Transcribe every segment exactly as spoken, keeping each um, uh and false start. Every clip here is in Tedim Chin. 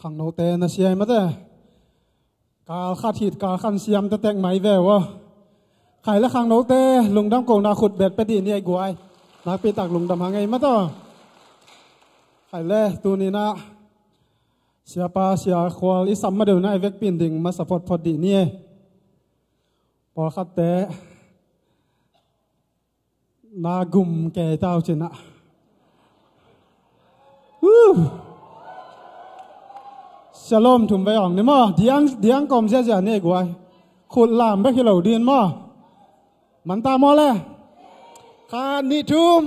Khangnote na siam mate. Kal khat hit kal khan siam ta tek mai ve ua. Khai le khangnote lungdam kohna khut bet pia dih ni ei guai. Nakpi tak lungdam hang ei mate. Khai le tuni-in ah Siapa Sia Khual i sam ma deuh na i vekpi-in ding masa photphot dih ni ei. Pawlkhatte na gum kei tau cin ah. Woo! Shalom thum vei ong ni maw. Diang, diang kawm ziazia ni ei guai. Khut lam bek hi lo ding maw. Man ta maw le. Khat nih thum.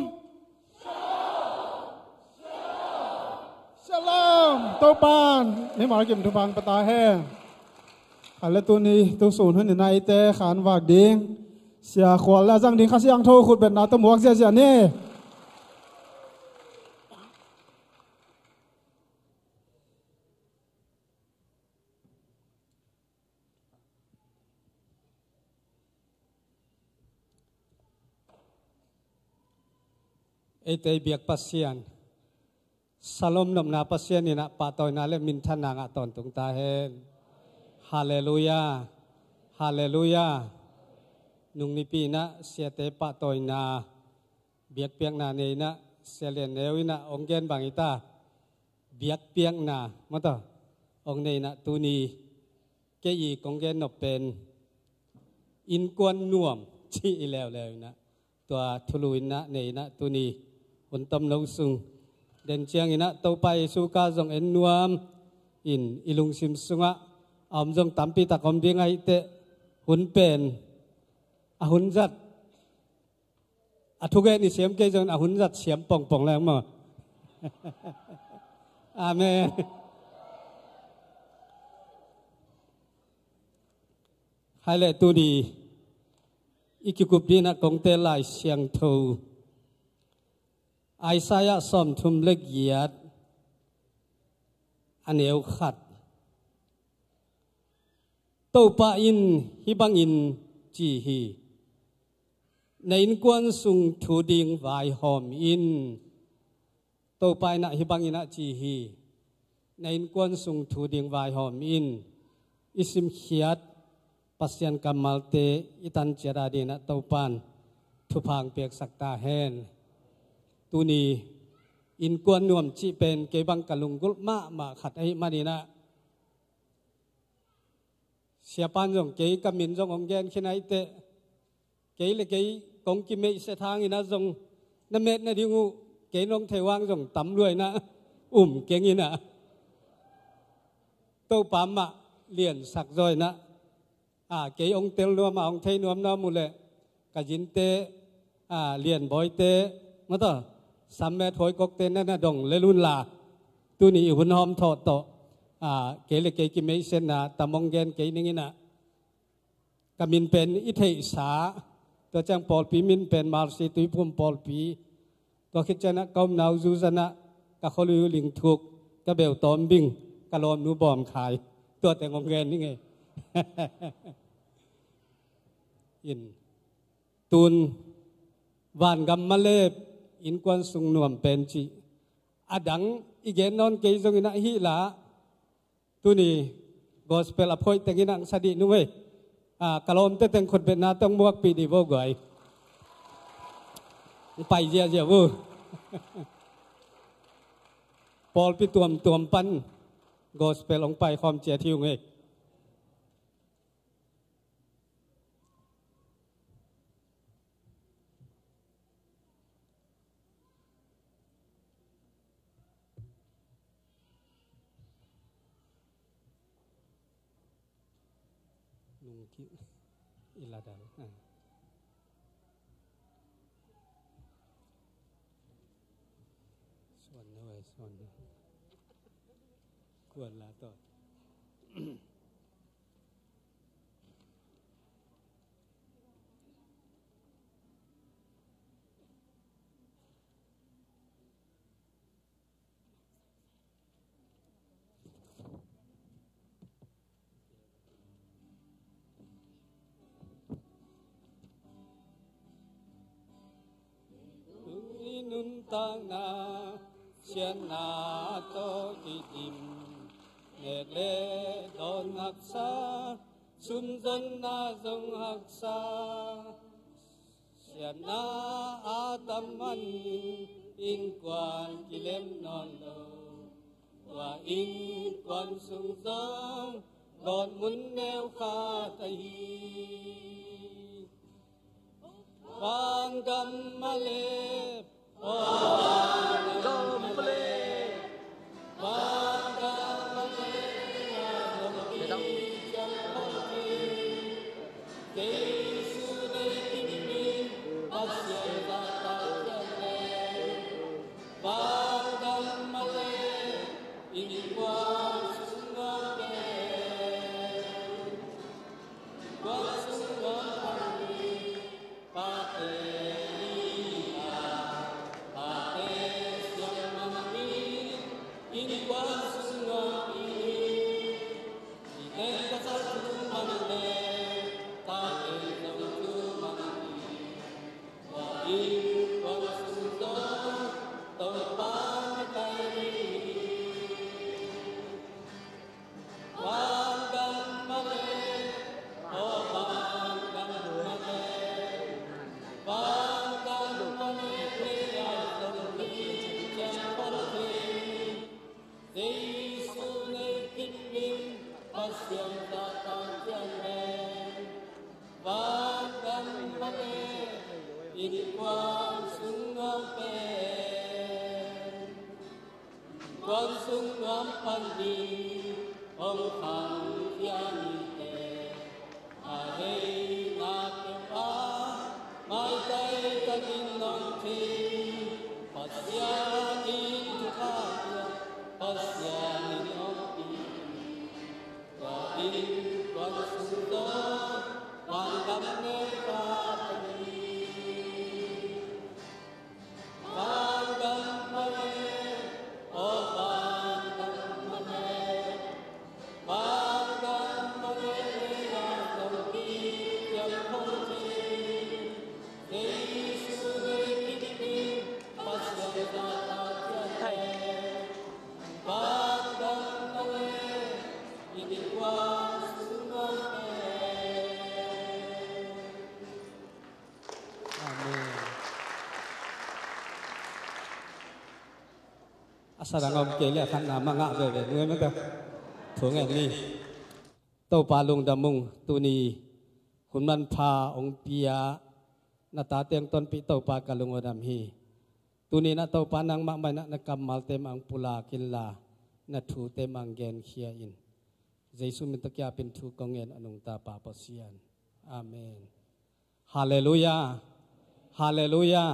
Shalom. Topa'n mimal kim thupha pia ta hen. Khai le tuni tu sun hun in ah eite khan vak ding Sia Khual le a zang ding Kha Siangtho khut betna tawh muak ziazia ni. Eite i biak Pasian, Shalom nopna Pasian in ah pahtawina le minthanna ngah tawntung ta hen. Halleluiah. Halleluiah. Nung nipi in ah siate pahtawina biakpiakna nei in ah Sia Lian Neu in ah hong gen bang hi ta. Biakpiakna mawtaw hong nei in ah tuni kei i kong gen nop pen innkuan nuam cih i leuleu in ah tua thulu in ah nei in ah tuni hun tomno sung den ciangin ah Topa Jesu ka zong en nuam in i lungsim sungah a om zong tampi tak om ding ahih teh hun pen a hun zat a thugen i siam kei zong a hun zat siam pongpong leng maw. Amen. Khai le tuni i kikup ding in ah kong tel Lai Siangtho Isaiah sawmthum le giat a neu khat. Topa in hih bangin ci hi. Na innkuan sung thu ding vaihawm in. Topa in ah hih bangin ah ci hi. Na innkuan sung thu ding vaihawm in. I simkhiat Pasian kammalte i tan ciat a ding in ah Topa'n thupha piaksak ta hen. Tuni innkuan nuam cih pen kei bang ka lunggulh mahmah khat ahih manin ah Siapa'n zong kei ka min zong hong gen khin ahih teh kei le kei kong kimeihset hangin ah zong na met nading uh kei nong thei uh hang zong tam lua in ah um keng in ah Topa mah liansak zaw in ah, a, kei hong tel nuam a hong thei nuam nuam uh leh ka zinte, a, Lianbawite mawtaw Sammet Hawikokte na na dong lel un la tuni i hun hawm thawh tawh, a, kei le kei kimeihsetna tam hong gen kei ning in ah ka min pen i theihsa, tua ciang pawlpi min pen Mercy Tuiphum pawlpi, tua khit ciangin ah ka omna uh Zuzan ah ka khualui uh Lingthuk, ka beu Tawmbing, ka lawmnu Bawm Khai, tua teng hong gen ning ei. In tun vangam malep innkuan sung nuam pen cih a dang i gen nawn kei zongin ah hih la tuni gospel a phoih tengin ang sa dih nung ei. A, ka lawmte teng khutbetna tawh muakpih dih vo guai. Hong pai ziahziah uh. Pawlpi tuamtuam pan gospel hong paikhawm ciat hi ung ei. Nung ki i la dang. Ah. Suan na wai suan na. Kuan la tawh. Tuni nuntakna siatna tawh kidim, Nek le dawn haksa, sumzonna zong haksa, siatna a tam manin innkuan kilem nawn lo. Tua innkuan sung zong gawtmun neu khat ahi. Vangam male, oh, vangam male, vangam male, Jesu nei kim min, Pasian zahtak ciat le. Vangam male, innkuan sung nuam pen, innkuan sung nuam pen, pate i a, pate siam mangin, innkuan sung nuam i, i pen pasal thu mangin, tate zong thu mangin. Jesu nei kim min, Pasian zahtak ciat le. Vangam male, innkuan sung nuam pen, innkuan sung nuam panin hong khangkhia mite, a heina peuh ah maitai takin hong thei, Pasian in thupha pia, Pasian in hong pi. Tua innkuan sung zong vangam neu khat ahi. Vangam male, oh, vangam male, vangam male, a zong kiciam khong thei. Jesu nei kim min, Pasian zahtak ciat le. Vangam male, innkuan sung nuam pen. Amen. A sa dang om kei le a khatna mah ngah veve nuai mah ta. Thu ngen ni. Topa lungdam ung, tuni hun manpha hong pia na tate hong tonpih Topa ka lungdam hi. Tuni na Topa nangmah mah na, na kammalte mah hong pulak inla, na thute mah hong genkhia in. Jesu min tawh kiapin thu kong ngen a nungta Pa Pasian. Amen. Halleluiah. Halleluiah.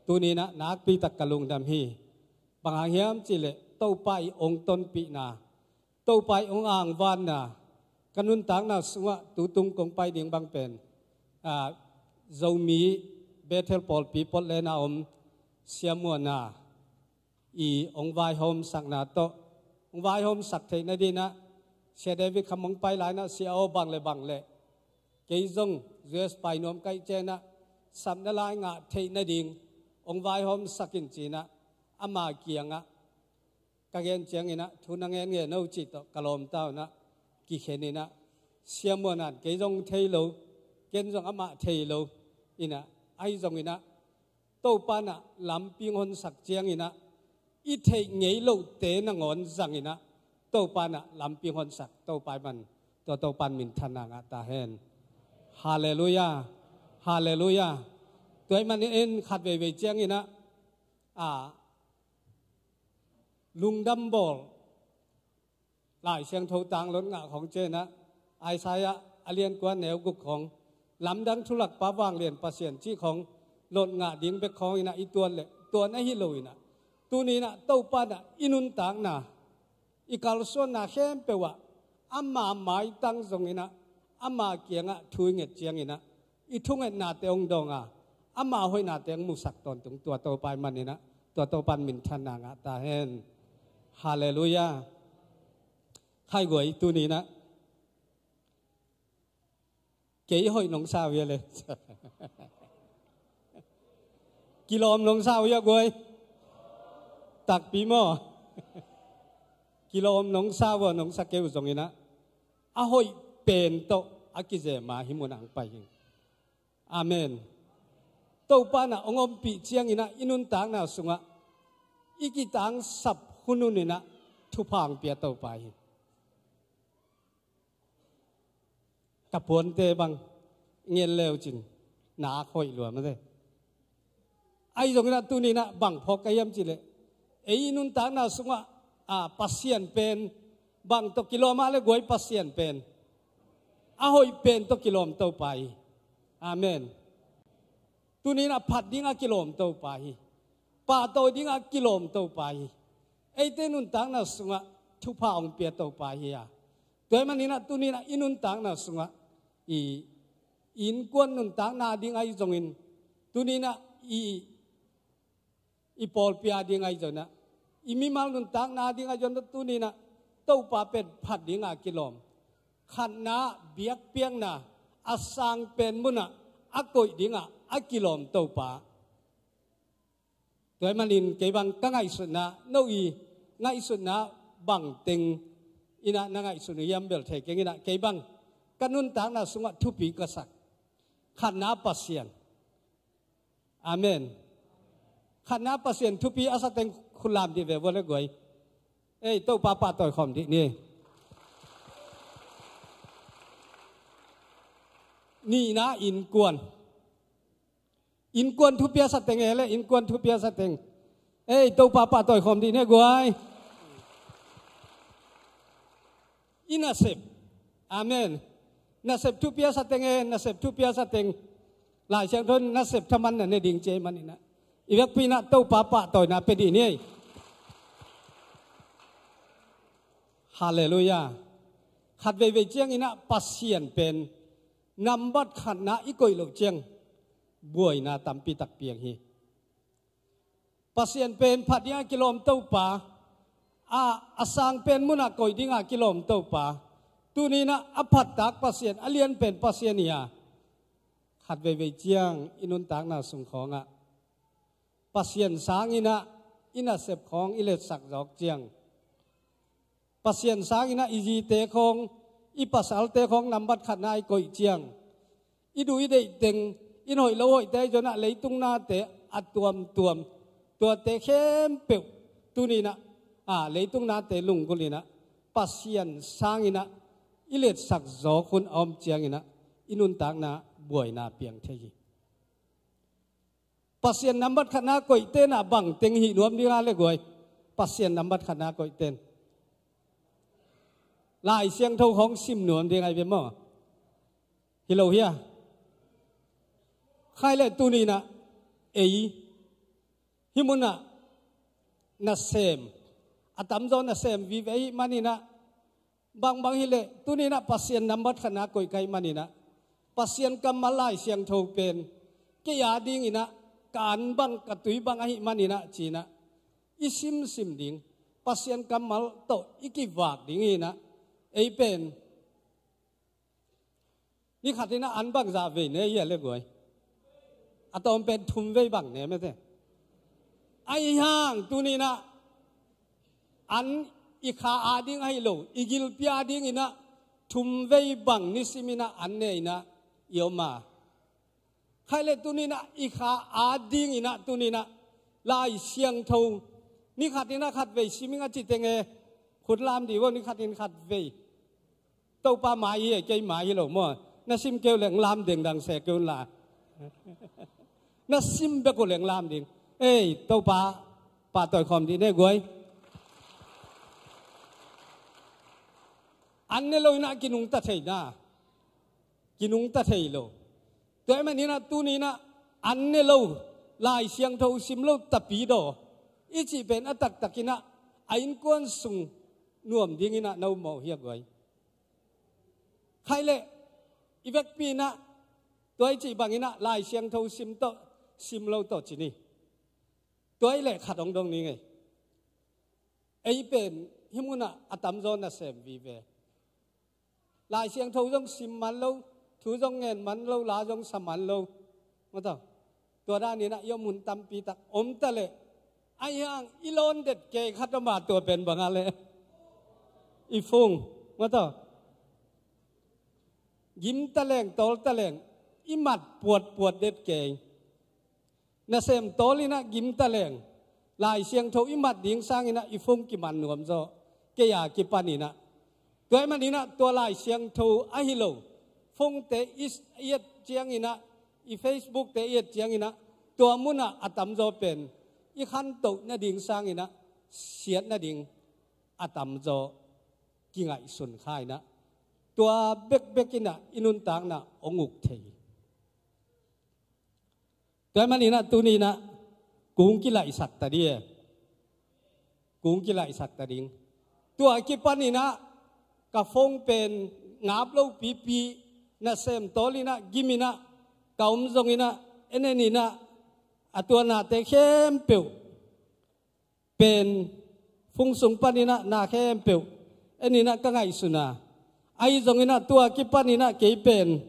Tuni na nakpi tak ka lungdam hi. Bang hang hiam cihleh Topa i hong tonpihna, Topa i hong angvanna, ka nuntakna sungah tutung kong pai ding bang pen, ah, Zomi Bethel pawlpi Portland a om Sia Muan a i hong vaihawmsakna tawh, hong vaihawmsak theih nadinah Sia David Kham hong pai lainah, Sia aw, bang le bang le kei zong U S pai nuam ka hih cianah sapna lai ngah theih nading hong vaihawmsak in cinah ama kiangah ka gen cianginah, thu na ngen ngen o cih tawh ka lawmta unah kikhen inah, Sia Muan an kei zong thei lo, ken zong amah thei lo inah, ahi zonginah Topa nah lampi hong honsak cianginah, i theih ngei lote nangawn zanginah Topa nah lampi hong honsak Topa i man, tua Topa in minthanna ngah ta hen. Halleluiah. Halleluiah. Tua i manin khat veivei cianginah, a, lungdam bawl Lai Siangtho tang lot ngah khong cianah, Isaiah a lian kua neu guk khong, lamdang thulakpa vanglian Pasian cih khong lot ngah ding bek khong inah i tuan leh tuan ahi lo inah, tuni inah Topa nah i nuntakna, i kalsuanna khempeuh ah ama maitang zonginah, ama kiangah thu i nget cianginah i thungetnate hong dawng a, ama hoihnate hong musak tawntung tua Topa i maninah, tua Topa in minthanna ngah ta hen. Halleluiah. Khaiguai, tuni inah kei hoih nong sa uh hia le? Kilawm nong sa uh hia guai? Takpi maw? Kilawm nong sa vua nong sa keu zongin ah, a hoih pen tawh a kizema hih munah hong pai hi. Amen. Topa in ah hong ompih ciangin ah i nuntakna sungah i kitangsap hun hun in ah thupha hong pia Topa hi. Ka puante bang ngen leucin nak hoih lua mate. Ahi zongin ah tuni in ah bang phawk ka hiam cih leh, ei i nuntakna sungah, a, Pasian pen bang tawh kilawm a le guai, Pasian pen a hoih pen tawh kilawm Topa hi. Amen. Tuni in ah phat dingah kilawm Topa hi. Pahtawi dingah kilawm Topa hi. Eite nuntakna sungah thupha hong pia Topa hi a. Tua ahih manin ah tuni in ah i nuntakna sungah i innkuan nuntakna ding ahi zongin, tuni in ah i, i pawlpi a ding ahi zongin ah, i mimal nuntakna ding ahi zongin ah, tuni in ah Topa pen phat dingah kilawm. Khatna, biakpiakna, a sang pen munah a koih dingah a kilawm Topa. Tua ahih manin kei bang ka ngaihsutna, no i ngaihsutna bang teng in ah na ngaihsut uh hiam bel thei keng in ah, kei bang ka nuntakna sungah thupi ka sak, khatna Pasian. Amen. Khatna Pasian thupi a sa teng khut lam dih ve vua le guai. Ei, Topa pahtawi khawm dih ni. Nihna innkuan. Innkuan thupi a sa teng e le, innkuan thupi a sa teng. Ei, Topa pahtawi khawm dih ni guai. I nasep. Amen. Nasep thupi a sa teng e, nasep thupi a sa teng. Lai Siangtho in nasep thaman na ne ding ci ahih manin ah, i vekpi in ah Topa pahtawina pia dih ni. Halleluiah. Khat veivei ciangin ah Pasian pen nambat khatna i koih loh ciang buaina tampi tak piang hi. Pasian pen phat dingah kilawm Topa, a, a sang pen munah koih dingah kilawm Topa. Tuni in ah a phattak Pasian, a lianpen Pasian hi a. Khat veivei ciang i nuntakna sung khawngah Pasian sangin ah i nasep khawng i letsak zawk ciang, Pasian sangin ah i zite khawng, i pasalte khawng nambat khatna i koih ciang, i duh i deih teng, in hoih lo hoihte ahi zongin ah leitung nate a tuamtuam, tuate khempeuh tuni in ah, a, leitung nate lunggulh in ah Pasian sangin ah i letsak zawk hun a om ciangin ah i nuntakna buaina piang thei hi. Pasian nambat khatna koihte in ah bang teng hih nuam ding a le guai? Pasian nambat khatna koihte in Lai Siangtho khawng sim nuam ding ahi ve maw? Hi lo hia? Khai le tuni in ah ei hih munah nasem, a tamzaw nasem vive ahih manin ah, bangbang hileh tuni in ah Pasian nambat khatna koih ka hih manin ah, Pasian kammal Lai Siangtho pen kei a dingin ah ka an bang, ka tui bang ahih manin ah ci-in ah i simsim ding, Pasian kammal tawh i kivak ding hi in ah, ei pen ni khat in ah an bangzah vei ne hia le guai? A tawm pen thum vei bang ne mate. Ahih hang tuni in ah an i kha a ding ahi lo, i gilpi a dingin ah thum vei bang nisim in ah an ne in ah i om a. Khai le tuni in ah i kha a dingin ah tuni in ah Lai Siangtho ni khat in ah khat vei sim ing a ci teng e, khut lam dih vo, ni khat in khat vei. Topa mai hi, kei mai hi lo maw? Na sim keu leng lam dengdang se keu la. Na sim bek uh leng lam ding. Ei, Topa pahtawi khawm dih ne guai. An ne lo in ah kinungta thei na. Kinungta thei lo. Tua ahih manin ah tuni in ah an ne lo, Lai Siangtho sim lo, tapidaw i cih pen a taktak in ah a innkuan sung nuam dingin ah na um mawh hia guai? Khai le i vekpi in ah tua i cih bangin ah Lai Siangtho sim tawh sim lo tawh ci ni. Tua i leh khat hong dong ni ngei. Ei pen hih munah a tamzaw nasem vive. Lai Siangtho zong sim man lo, thu zong ngen man lo, la zong sa man lo. Maw taw. Tua danin ah i om hun tampi tak om ta leh, ahih hang i lawn det kei khat om a, tua pen bang a leh I fung, mataw, gim taleng, tawl taleng, i mat puatpuat det kei. Nasem tawl inah gim taleng, Lai Siangtho i mat ding sang inah i fung kiman nuam zaw. Kei a kipan inah, tua ahih man inah tua Lai Siangtho ahi lo, fungte i s-, i et ciang inah, i Facebook-te i et ciang inah, tua munah a tamzaw pen i khantoh nading sang inah siat nading a tamzaw kingaihsun kha inah, tua bekbek inah i nuntakna hong uk thei. Tua ahih man inah tuni inah kung kilaihsak ta ding e. Kung kilaihsak ta ding. Tua a kipan inah ka fung pen ngap lo pipi, nasem tawl inah gim inah ka om zong inah, en en inah a tua nate khempeuh pen fung sung pan inah na khempeuh en inah ka ngaihsun a. Ahi zong inah tua kipan inah kei pen,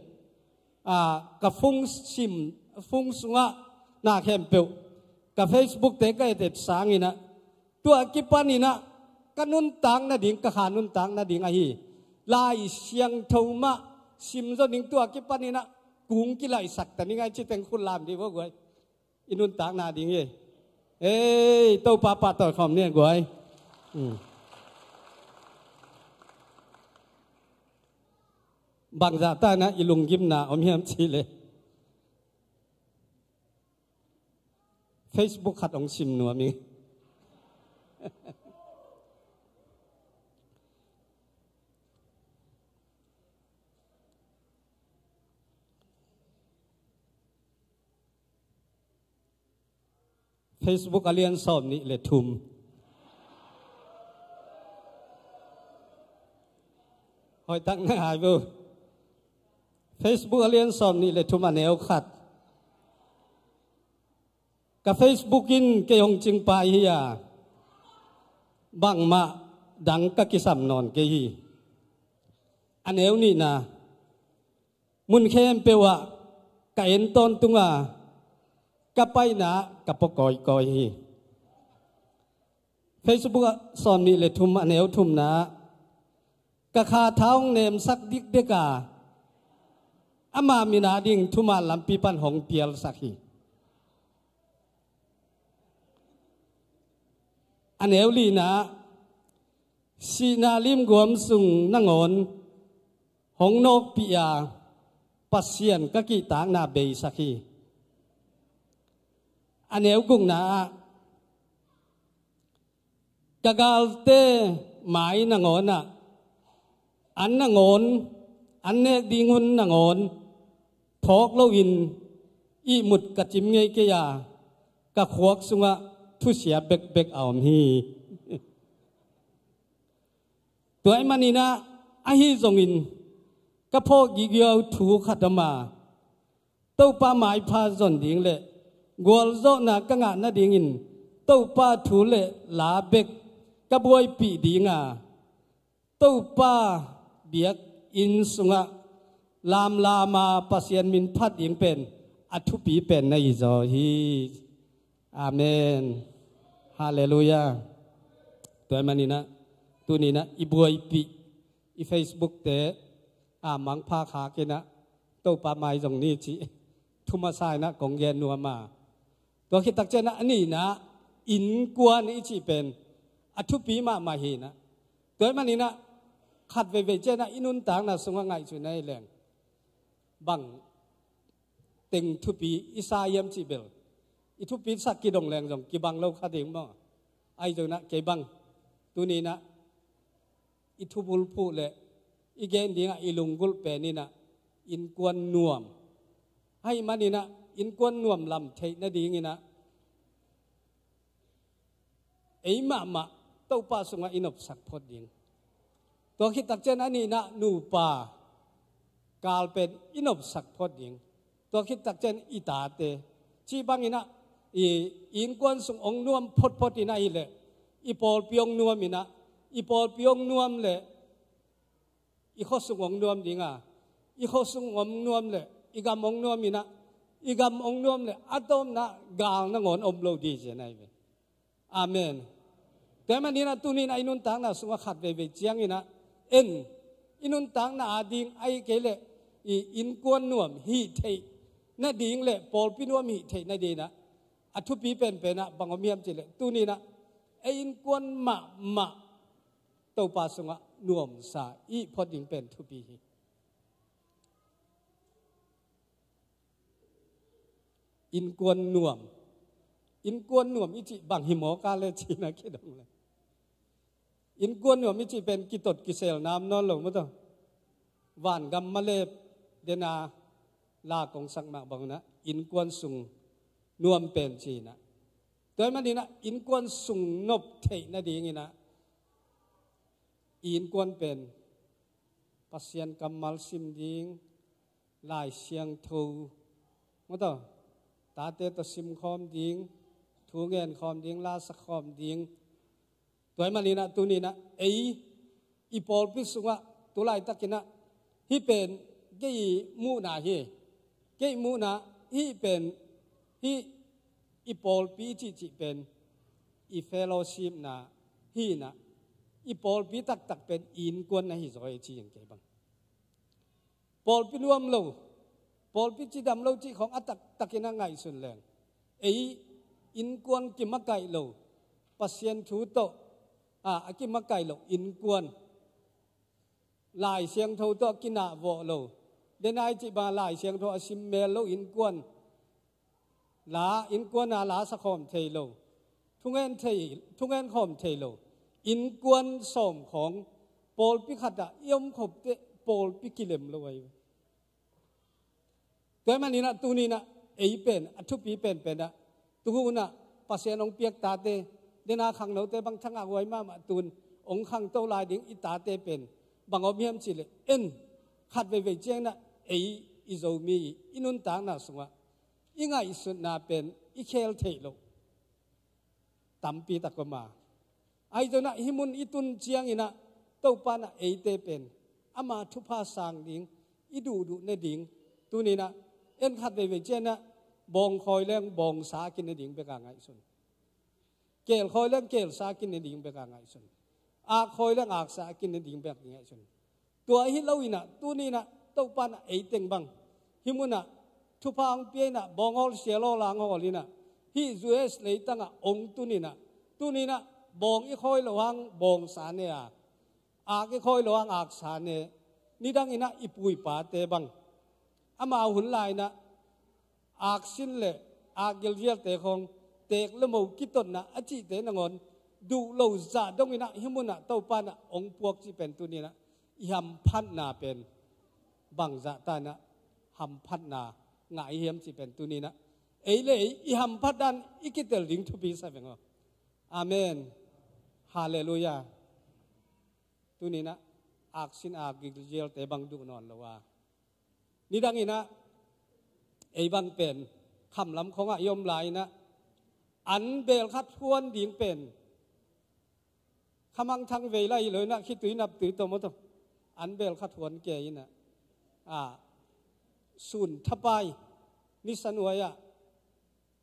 a, ka fung sim, fung sungah na khempeuh, ka Facebook-te ka etet sang inah, tua kipan inah ka nuntak nading, ka kha nuntak nading ahi Lai Siangtho mah sim zaw ning. Tua kipan inah kung kilaihsak ta ning a, i ci teng khut lam dih vo guai. I nuntakna ding hi. Ei, Topa pahtawi khawm ni a guai. Hmm. Bangzah ta inah i lunggimna om hiam cih leh, Facebook khat hong sim nuam ing. Facebook a lian sawm nih le thum. Hoihtak na ngai vo. Facebook a lian sawm nih le thum, a neu khat. Ka Facebook in kei hong cingpai hi a, bangmah dang ka kisam nawn kei hi. A neu nihna, mun khempeuh ah ka en tawntung a, ka paina ka pua kawikawi hi. Facebook ah sawm nih le thum, a neu thumna ah, ka kha tha hong nemsak dikdek a, ama min a ding thuman lampi pan hong pialsak hi. A neu lina ah, sihna limguam sung nangawn hong nawkpih a, Pasian ka kihtakna beisak hi. A neu gukna ah, ka galte mai nangawn ah, an nangawn, an nek ding hun nangawn phawk loin ihmut ka cim ngei kei a, ka khuak sungah thusia bekbek a om hi. Tua ahih manin ah, ahi zongin ka phawk gigio thu khat om a, Topa maipha zon ding le gualzawhna ka ngah nadingin Topa thu le la bek ka buaipih ding a, Topa biakinn sungah lamlam a Pasian min phat ding pen a thupi pen na hi zaw hi. Amen. Halleluiah. Tua ahih manin ah, tuni in ah i buaipih, i Facebook-te a mangpha khak in ah, Topa mai zong ni cih thu masa in ah kong gen nuam a. Tua khit tak ciang ah, a nihna ah, innkuan i cih pen a thupi mahmah hi in ah. Tua ahih manin ah, khat veivei ciang ah i nuntakna sungah ngaihsun ahih leng, bang teng thupi i sa hiam cih bel, i thupisak kidong leng zong kibang lo kha ding maw. Ahi zongin ah kei bang, tuni in ah i thubulphuh le i gen dingah i lunggulh pen in ah, innkuan nuam. Ahih manin ah innkuan nuam lam theih nadingin ah, ei mahmah Topa sungah i nopsak phot ding. Tua khit tak ciang a nihna ah nupa kal pen i nopsak phot ding. Tua khit tak ciang i tate, cih bangin ah, i, i innkuan sung hong nuam photphot in ah hi leh, i pawlpi hong nuam in ah, i pawlpi hong nuam leh i khuasung hong nuam ding a, i khuasung hong nuam leh i gam hong nuam in ah, i gam hong nuam leh a tawpna ah gal nangawn om lo ding ci-in ah hi ve. Amen. Tua ahih manin ah tuni in ah i nuntakna sungah khat veivei ciangin ah en, i nuntakna ading ahih kei leh i innkuan nuam hih theih nading le pawlpi nuam hih theih nading ah a thupi penpen ah bang om hiam cih leh tuni in ah ei innkuan mahmah Topa sungah nuamsa i phot ding pen thupi hi. Innkuan nuam. Innkuan nuam i cih bang hi maw ka le cihna kidong le. Innkuan nuam i cih pen kitot kisel nam nawn lo maw taw. Vangam malep dena la kong sak mah bang un ah innkuan sung nuam pen ci in ah. Tua ahih manin ah innkuan sung nop theih nadingin ah i innkuan pen Pasian kammal sim ding, Lai Siangtho maw taw, tate tawh simkhawm ding, thu ngenkhawm ding, la sakhawm ding. Tua ahih manin ah tuni in ah ei i pawlpi sungah tu laitakin ah hih pen kei muhna hi. Kei muhna hih pen hih i pawlpi i cihcih pen i fellowshipna hi in ah i pawlpi taktak pen i innkuan na hi zaw hi ci in kei bang. Pawlpi nuam lo, pawlpi cidam lo cih khawng a taktakin a ngaihsun leng ei innkuan kimakaih lo, Pasian thu tawh a, a kimakaih lo innkuan, Lai Siangtho tawh a kinahvawh lo, denai cih bang Lai Siangtho a simmel lo innkuan, la innkuan a la sakhawm thei lo, thungen thei, thungen khawm thei lo innkuan sawm khawng pawlpi khatah i om khop teh pawlpi kilem lo ahi. Tua ahih manin ah tuni in ah ei pen a thupi penpen ah tuhun ah Pasian hong piak tate, dena khangnote bang thangahhuai mahmah tun hong khangto lai ding i tate pen bang om hiam cih leh en, khat veivei ciangin ah ei i Zomi i nuntakna sungah i ngaihsutna pen i khel theih loh tampi tak om a. Ahi zongin ah hih mun i tun ciangin ah Topa in ah eite pen ama thupha sang ding, i duhduh ne ding, tuni in ah en, khat veivei ciangin ah bawng khawi leng bawngsa a ki ne ding bek a ngaihsun. Keel khawi leng keelsa a ki ne ding bek a ngaihsun. Ak khawi leng aksa a ki ne ding bek a ngaihsun. Tua hi lo in ah tuni in ah Topa in ah ei teng bang hih mun ah thupha hong pia in ah bawnghawl sialhawl a hong hawl in ah hih U S leitang ah hong tun in ah tuni in ah bawng i khawi loh hang bawngsa ne a, ak i khawi loh hang aksa ne. Nidang in ah i pu i pate bang amau hun lai in ah aksin le akgilzialte khawng teek le mo kitotna a cihte nangawn duh lo zah dong in ah hih mun ah Topa in ah hong puak cih pen tuni in ah i hamphatna pen bangzah ta in ah hamphatna ngah i hiam cih pen tuni in ah ei le ei i hamphat dan i kitel ding thupi sa veng aw. Amen. Halleluiah. Tuni in ah aksin akgilzialte bang duh nawn lo a, nidang in ah ei bang pen khamlam khawngah i om lai in ah an beel khat huan ding pen khamangthang vei lai lo in ah khitui naptui tawh maw taw, an beel khat huan kei in ah, a, sun thapai nisa nuai ah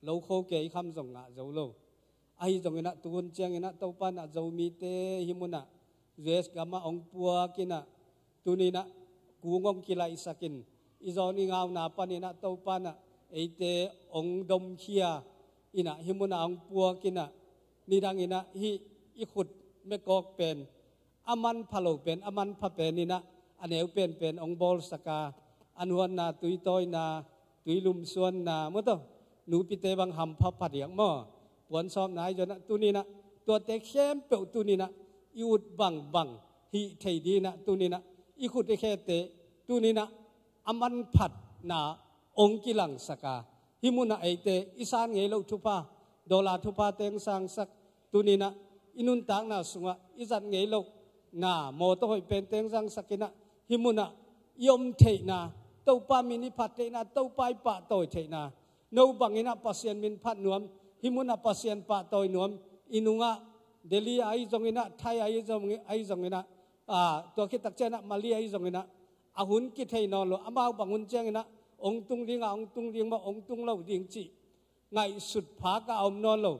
lo kho kei kham zong ngah zo lo. Ahi zongin ah tuhun ciangin ah Topa in ah Zomite hih mun ah U S gam ah hong puak in ah tuni in ah kung hong kilaihsak in i zawn i ngauna panin ah Topa in ah eite hong domkhia in ah hih mun ah hong puak in ah nidang in ah hih i khut mekawk pen a manpha lo pen a manpha pen in ah a neu penpen hong bawlsak a, an huanna, tui tawina, tui lumsuanna maw taw, nupite bang hampha phadiak maw, puansawpna ahi zongin ah tuni in ah tuate khempeuh tuni in ah i ut bangbang hih thei ding in ah tuni in ah i khut i khete tuni in ah a manphatna hong kilangsak a, hih mun ah eite i san ngei loh thupha, dollar thupha teng sangsak, tuni in ah i nuntakna sungah i zat ngei loh na mawtaw hoih pen teng zangsak in ah hih mun ah i om theihna, Topa min i phat theihna, Topa i pahtawi theihna, no bangin ah Pasian min phat nuam, hih mun ah Pasian pahtawi nuam, i nungah Delhi ahi zongin ah, Thai ahi zong, ahi zongin ah, a, tua khit tak ciangin ah Mali ahi zongin ah a hun kithei nawn lo, amau bang hun ciangin ah hong tung ding a, hong tung ding maw, hong tung lo ding cih ngaihsut phak a om nawn lo.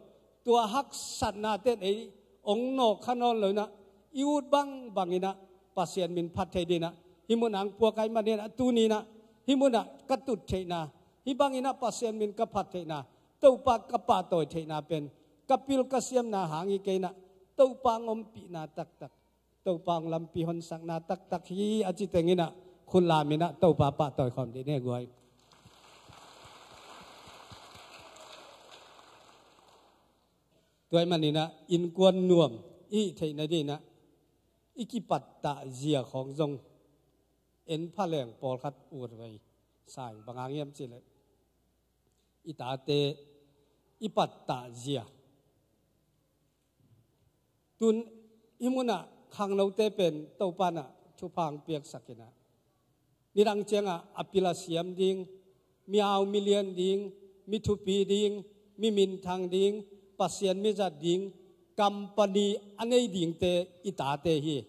Tua haksatna ten ei ong nawk kha nawn lo inah, i ut bangbang inah Pasian min phat thei dinah hih munah ang puak ahih maninah, tuni inah hih munah ka tut theihna, hih banginah Pasian min ka phat theihna, Topa ka pahtawi theihna pen ka pil ka siamna hang hi kei inah, Topa ang ompihna taktak, Topa ang lampi honsakna taktak hi a ci tenginah, khut lam inah Topa pahtawi khawm dih ne guai. Tua ahih maninah innkuan nuam i hih theihna dinah i kipattah zia khawng zong en pha leng pawlkhat ut vei. Saing bang hang hiam cihleh, i tate i pattah zia. Tun hih munah khangnote pen Topa inah thupha ang piaksak inah, nidang ciangah a pil a siam ding, mi hau mi lian ding, mi thupi ding, mi minthang ding, Pasian mi zat ding, company a nei dingte i tate hi.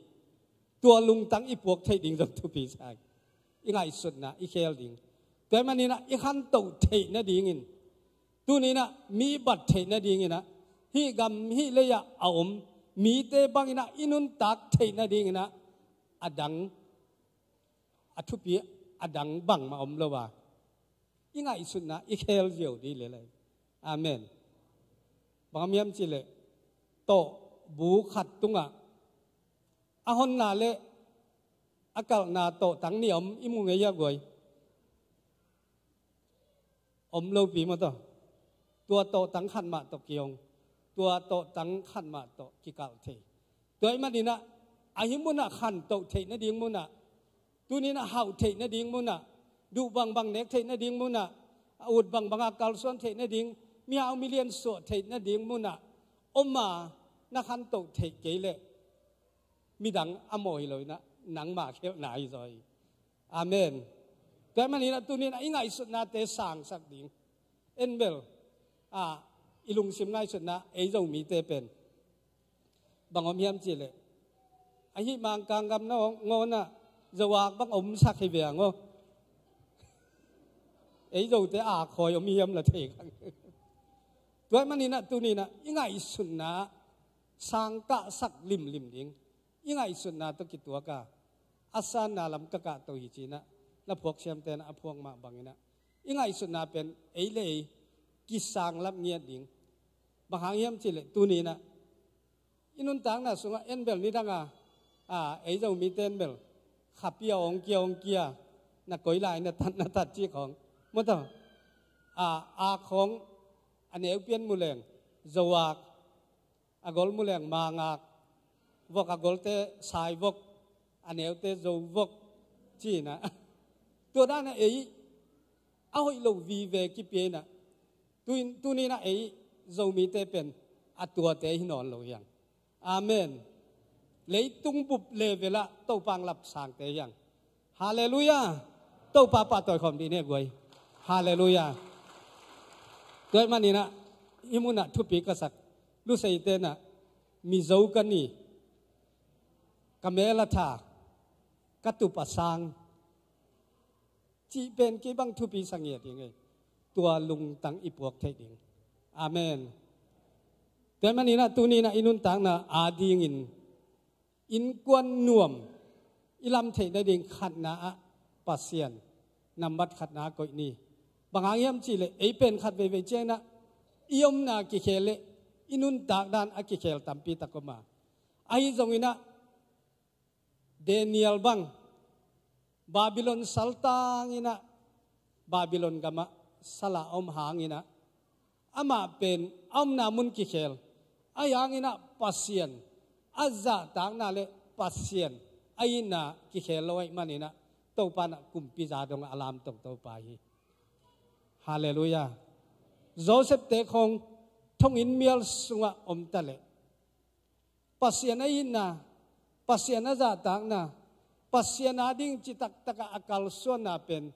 Tua lungtang i puak theih ding zong thupi sa hi. I ngaihsutna i khel ding, tua ahih maninah i khantoh theih nadingin, tuni inah mi bat theih nadinginah, hih gam hih lei-ah a om mite banginah i nuntak theih nadinginah, a dang, a thupi a dang bangmah om lo a, i ngaihsutna i khel ziau dih lelai. Amen. Bang hiam cihleh, tawh bu khat tungah a honna le a kalhna tawhtang nih om i mu ngei a guai. Om lopi maw taw. Tua tawhtang khat mah tawh kihong, tua tawhtang khat mah tawh kikalh thei. Tua ahih maninah, a hih munah khantoh theih nading munah, tuni inah hauh theih nading munah, duh bangbang nek theih nading munah, a ut bangbang a kalsuan theih nading, mi hau mi lian suah theih nading munah om a, na khantoh theih kei leh midang a mawh hi lo inah, nangmah khialhna hi zaw hi. Amen. Tua ahih maninah tuni inah i ngaihsutnate sangsak ding. En bel, a, i lungsim ngaihsutna, ei Zomite pen bang om hiam cihleh, ahi Mangkang gam na ngawnah Zoak bang omsak hi ve ang aw. Ei Zote a khawi om hiam la thei kang. Tua ahih maninah tuni inah i ngaihsutna sangkahsak limlim ding. I ngaihsutna tawh kituak a, a sanna lam ka kahto hi ci inah, la phuak siamte inah a phuak mah banginah, i ngaihsutna pen ei le ei kisang lap ngiat ding. Bang hang hiam cihleh, tuni inah i nuntakna sungah en bel nidang a, a, ei Zomite en bel khapi a ong kia ong kia, na koi lai na tat na tat cih khawng, maw taw. A, a khawng a neu pian mu leng Zoak, a gol mu leng Mangak, vok a golte Saivok, a neute Zovok ci inah, tua danah ei a hoih lo vive kipia inah, tu-in, tuni inah ei Zomite pen a tuate hi nawn lo hi ang. Amen. Leitung bup level ah Topa ang lapsangte hi ang. Halleluiah. Topa pahtawi khawm dih ne guai. Halleluiah. Tua ahih maninah hih munah thupi ka sak, Luseite inah, Mizo ka ni, ka mel a tha, ka tup a sang, cih pen kei bang thupi sa ngiat hi ngei. Tua lungtang i puak theih ding. Amen. Tua ahih maninah tuni inah i nuntakna adingin innkuan nuam i lam theih nading khatna ah Pasian nambat khatna koih ni. Bang hang hiam cihleh, ei pen khat veivei cianginah i omna kikhel le i nuntak dan a kikhel tampi tak om a, ahi zonginah Daniel bang Babylon saltang inah, Babylon gamah sal a om hanginah, amah pen a omna mun kikhel, ahi hanginah Pasian a zahtakna le Pasian a itna kikhel lo ahih maninah, Topa inah kumpi za dongah a lamto Topa hi. Halleluiah. Joseph-te khawng thonginn mial sungah om ta leh, Pasian a itna, Pasian a zahtakna, Pasian ading citaktakah a kalsuanna pen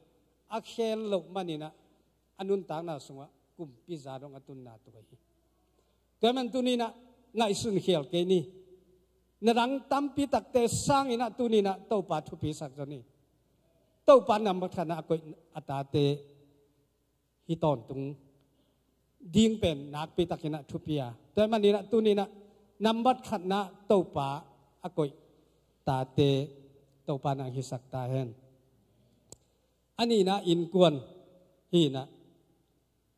a khel loh maninah, a nuntakna sungah kumpi za dong a tunna tuk ahi hi. Tua ahih man tuni inah ngaihsun khial kei ni. Na dang tampi takte sanginah tuni inah Topa thupi sak zaw ni. Topa nambat khatna a koih a tate hi tawntung ding pen nakpi takinah thupi a, tua ahih maninah tuni inah Nambat khatna Topa a koih tate Topa nang hisak ta hen. A nihna innkuan hi inah,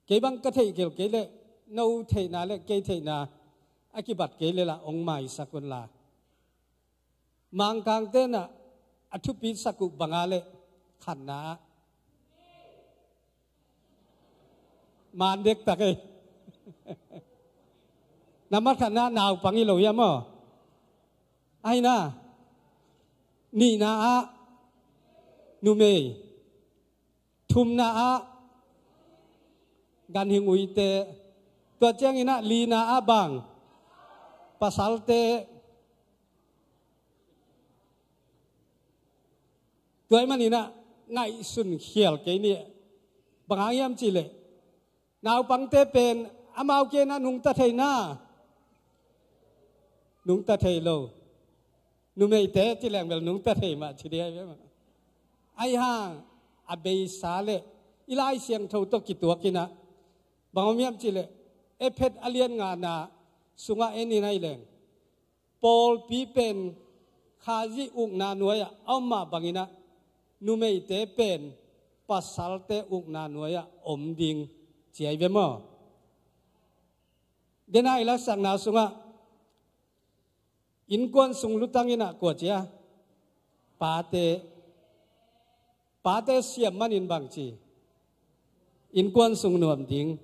kei bang ka theih kei leh, no theihna le kei theihna a kibat kei leh lah ong maisak un la. Mangkangte nah a thupisak uh banga leh khatna ah, man dektak ei. Nambat khatna naupang hi lo hiam aw? Ahi na, nihna ah numei, thumna ah ganhing uite, tua ciangin ah lina ah bang, pasalte. Tua ahih manin ah ngaihsun khial kei ni. Bang hang hiam cih leh, naupangte pen amau kiang ah nungta thei na, nungta thei lo. Numeite ci leng bel nungta thei mah ci ding hi ve mah. Ahi hang a beisa leh i Lai Siangtho tawh kituak inah bang om hiam cih leh, Efesa a lian ngana sungah en in ahi leng, pawlpi pen Khazih ukna nuai-ah a om mah bangin ah numeite pen pasalte ukna nuai-ah om ding ci ahi ve maw? Dena i laksakna sungah innkuan sung lutang inah kua ci a, pate, pate siam manin bangci, innkuan sung nuam ding.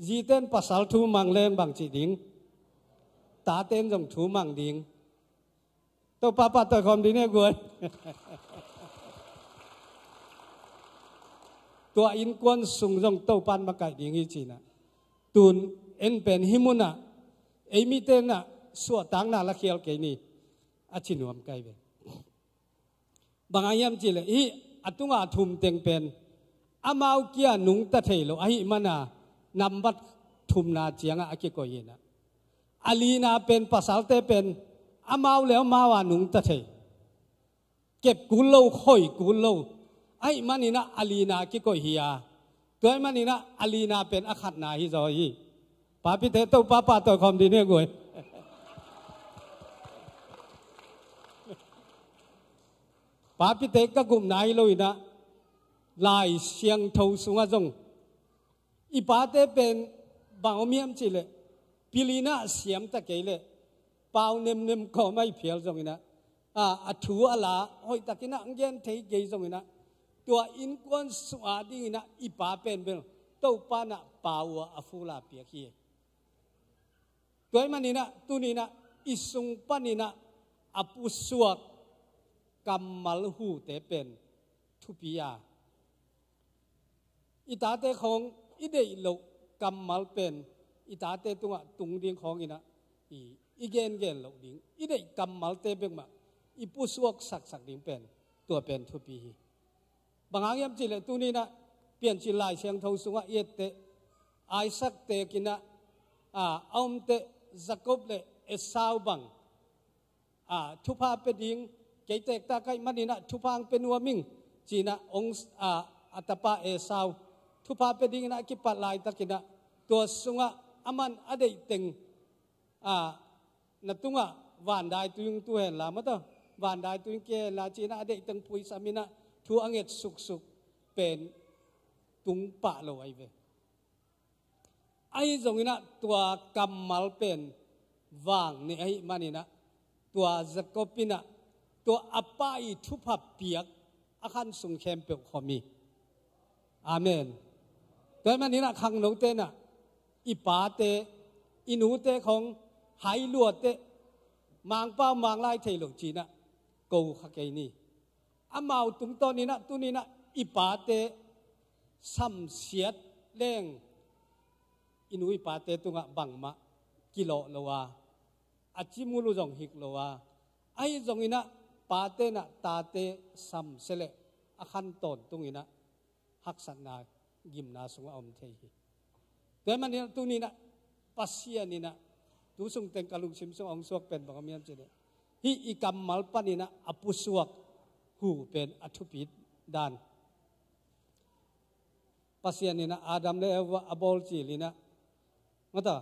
Zite in pasal thu mang leng bangci ding, tate in zong thu mang ding. Topa pahtawi khawm dih ni guai. Tua innkuan sung zong Topa in makaih ding hi ci inah, tun en pen hih munah ei mite nah suahtakna la khial kei ni, a ci nuam ka hi ve. Bang hang hiam cih leh, hih a tunga thum teng pen amau kiang ah nungta thei lo ahih mana, nambat thumna ciangah a kikoih inah, a lina pen pasalte pen amau le amau ah nungta thei, kep kul lo, khoih kul lo. Ahih manin ah a lina kikoih hi a, tua ahih manin ah a lina pen a khatna hi zaw hi. Papite Topa pahtawi khawm dih ni guai. Papite ka gupna hi lo inah, Lai Siangtho sungah zong i pate pen bang om hiam cih leh, pil inah siam ta kei leh, pau nemnem kawm ahi phial zong inah, a, a thu a la hoihtak inah gen thei kei zong inah, tua innkuan sung a ding inah i pa pen bel Topa nah pau a, a ful a piak hi. Tua ahih manin ah tuni inah i sung panin ah a pusuak kammal hute pen thupi a, i tate khawng i deih loh kammal pen i tate tungah tung ding khawng inah i, i gengen loh ding, i deih kammalte bek mah i pusuak saksak ding pen tua pen thupi hi. Bang hang hiam cih leh tuni inah Piancil Lai Siangtho sungah i et teh, Isaac teek inah a, a om teh Jacob le Esau bang, a, thupha pe ding, kei teek ta ka hih manin ah thupha hong pe nuam ing ci inah ong, a, a tapa Esau thupha pe ding inah a kipat laitak inah, tua sungah aman a deih teng, a, na tungah vandaitui hong tu hen la, mataw, vandaitui hong kih hen la ci inah a deih teng puisam inah thu a nget suksuk pen tung pah lo ahi ve. Ahi zong inah tua kammal pen vang ne ahih manin ah, tua Jacob inah tua a pa i thupha piak a khan sung khempeuh khawm hi. Amen. Tua ahih manin ah khangnote nah i pate, i nute khawng hai lua teh, Mangpau Manglai thei lo ci inah ko kha kei ni. Amau tungtawn inah tuni inah i pate samsiat leng, i nu i pate tungah bangmah kilawh lo a, a cimulu zong hik lo a, ahi zong inah pate nah tate samsia leh a khan tawntung inah haksatna, gimna sungah om thei hi. Tua ahih manin ah tuni inah Pasian inah tu sung teng ka lungsim sungah hong suak pen bang om hiam cih leh, hih i kammal panin ah a pusuak hu pen a thupi dan. Pasian inah Adam le Eva a bawl cil inah, mataw,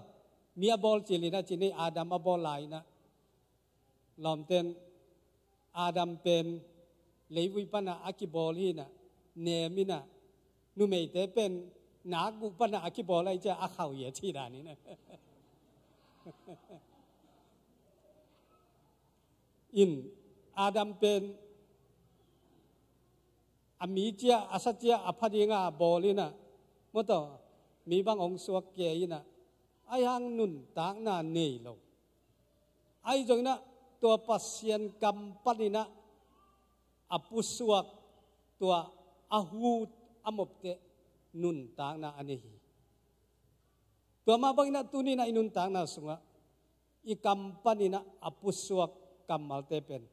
Mi a bawl cil in ah, ci ni, Adam a bawl lai in ah, lawmten Adam pen leivui panah a kibawl hi in ah, nem in ah, numeite pen nakguh panah a kibawl ahih ciang a khauh hi a cih dan in ah. In, Adam pen a mi ciah, a sa ciah a pha dingin a bawl in ah, maw taw, mi bang hong suak kei in ah, ahi hang nuntakna nei lo. Ahi zongin ah tua Pasian kam panin ah a pusuak, tua a hut, a mopteh nuntakna a nei hi. Tua mah bangin ah tuni in ah i nuntakna sungah i kam panin ah a pusuak kammalte pen,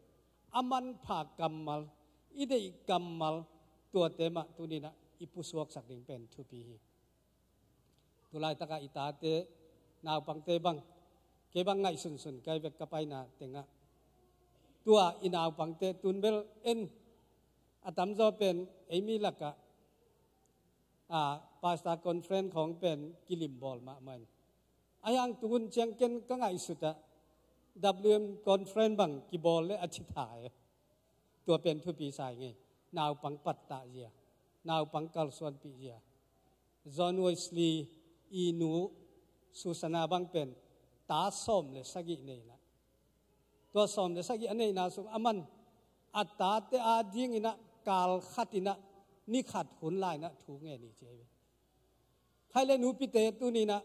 a manpha kammal, i deih kammal, tuate mah tuni in ah i pusuaksak ding pen thupi hi. Tulaitakah i tate, naupangte bang, kei bang ngaihsunsun ka hi vek ka paina tengah. Tua i naupangte tun bel en, a tamzaw pen ei mi lakah, a, Pastor Conference khawng pen kilimbawl mahmah in. Ahi hang tuhun ciang ken ka ngaihsut ah W M Conference bang kibawl leh a ci thei. Tua pen thupi sa ing ei. Naupang pattah zia, naupang kalsuanpih zia. John Wesley i nu Susanna bang pen ta sawm le sagih nei in ah, tua sawm le sagih a neihna sung aman a tate adingin ah kal khat in ah ni khat hun lai in ah thu ngen hi ci hi. Khai le nupite tuni in ah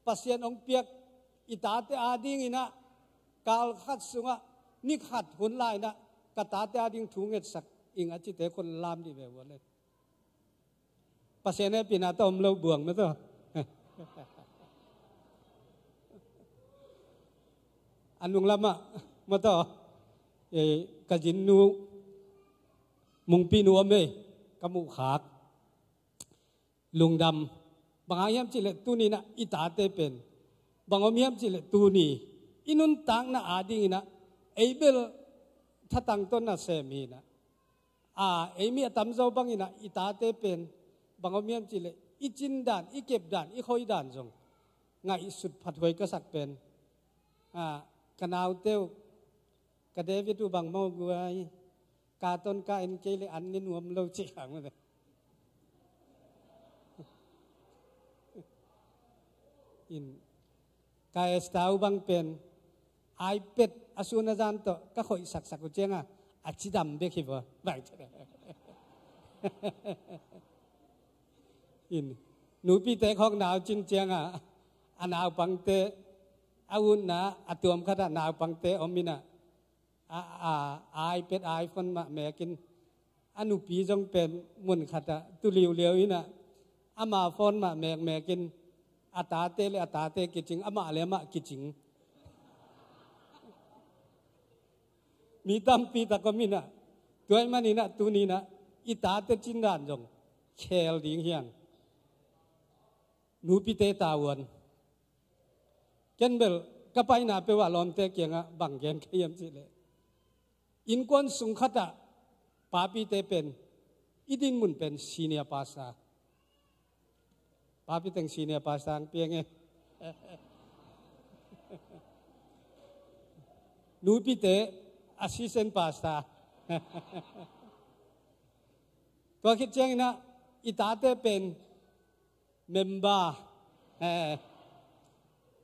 Pasian hong piak i tate adingin ah kal khat sungah ni khat hun lai in ah ka tate ading thu ngetsak ing a cite khun lam dih ve uh a le. Pasian hehpihna tawh om lo buang mah tawh. A nunglamah mah tawh, eh, ka zinnu Mungpinu om ei, ka muhkhak. Lungdam. Bang hang hiam cihleh tuni in ah i tate pen, bang om hiam cihleh tuni i nuntakna adingin ah ei bel thatang tawh nasem hi in ah, a, ei mi a tamzaw bangin ah i tate pen, bang om hiam cihleh i cin dan, i kep dan, i khoi dan zong ngaihsut phathuai ka sak pen, a, ka naute uh, ka David uh bang maw guai, ka ton ka en kei leh an ne nuam lo cih khang mah. In, ka Esther uh bang pen iPad a sun a zan tawh ka khoih saksak uh ciangah a cidam bek hi vua. Bang in, nupite khawng nau cin ciangah a naupangte, a utna a tuam khatah naupangte om in ah, a, a, a iPad, iPhone mah mekin, a nupi zong pen mun khatah tu liuliau in ah, ama phone mah mekmekin, a tate le a tate kicing, amah le amah kicing. Mi tampi tak om in ah, tua ahih manin ah tuni in ah i tate cin dan zong khel ding hi hang. Nupite tavuan. Ken bel ka paina peuh ah lawmte kiangah bang gen ka hiam cihleh, innkuan sung khatah papite pen i dinmun pen senior pastor. Papi teng senior pastor ang piang e. Nupite assistant pastor. Tua khit ciangin ah i tate pen member. Eh.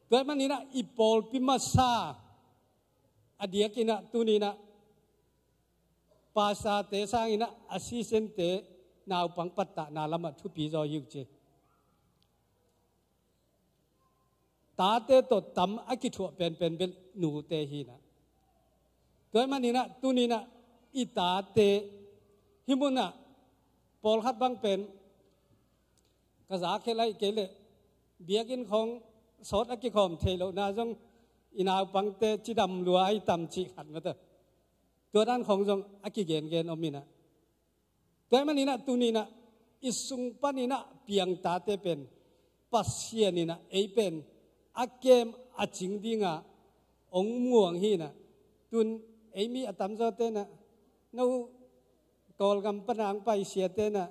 Tua ahih manin ah i pawlpi masa a diakin ah tuni in ah pastorte sangin ah assistant-te naupang pattahna lamah thupi zaw hi uh ci. Tate tawh tam a kithuah penpen bel nute hi in ah. Tua ahih manin ah tuni in ah i tate hih munah pawlkhat bang pen ka za khe lai kei leh biakinn khawng sawt a kikhawm thei lohna zong i naupangte cidam lua ahi tam cih khat mah tawh. Tua dan khawng zong a kigengen om in ah. Tua ahih manin ah tuni in ah i sung panin ah piang tate pen Pasian in ah ei pen a kem a cing dingah hong muang hi in ah. Tun ei mi a tamzawte in ah, no Kawlgam pana hong paisiate in ah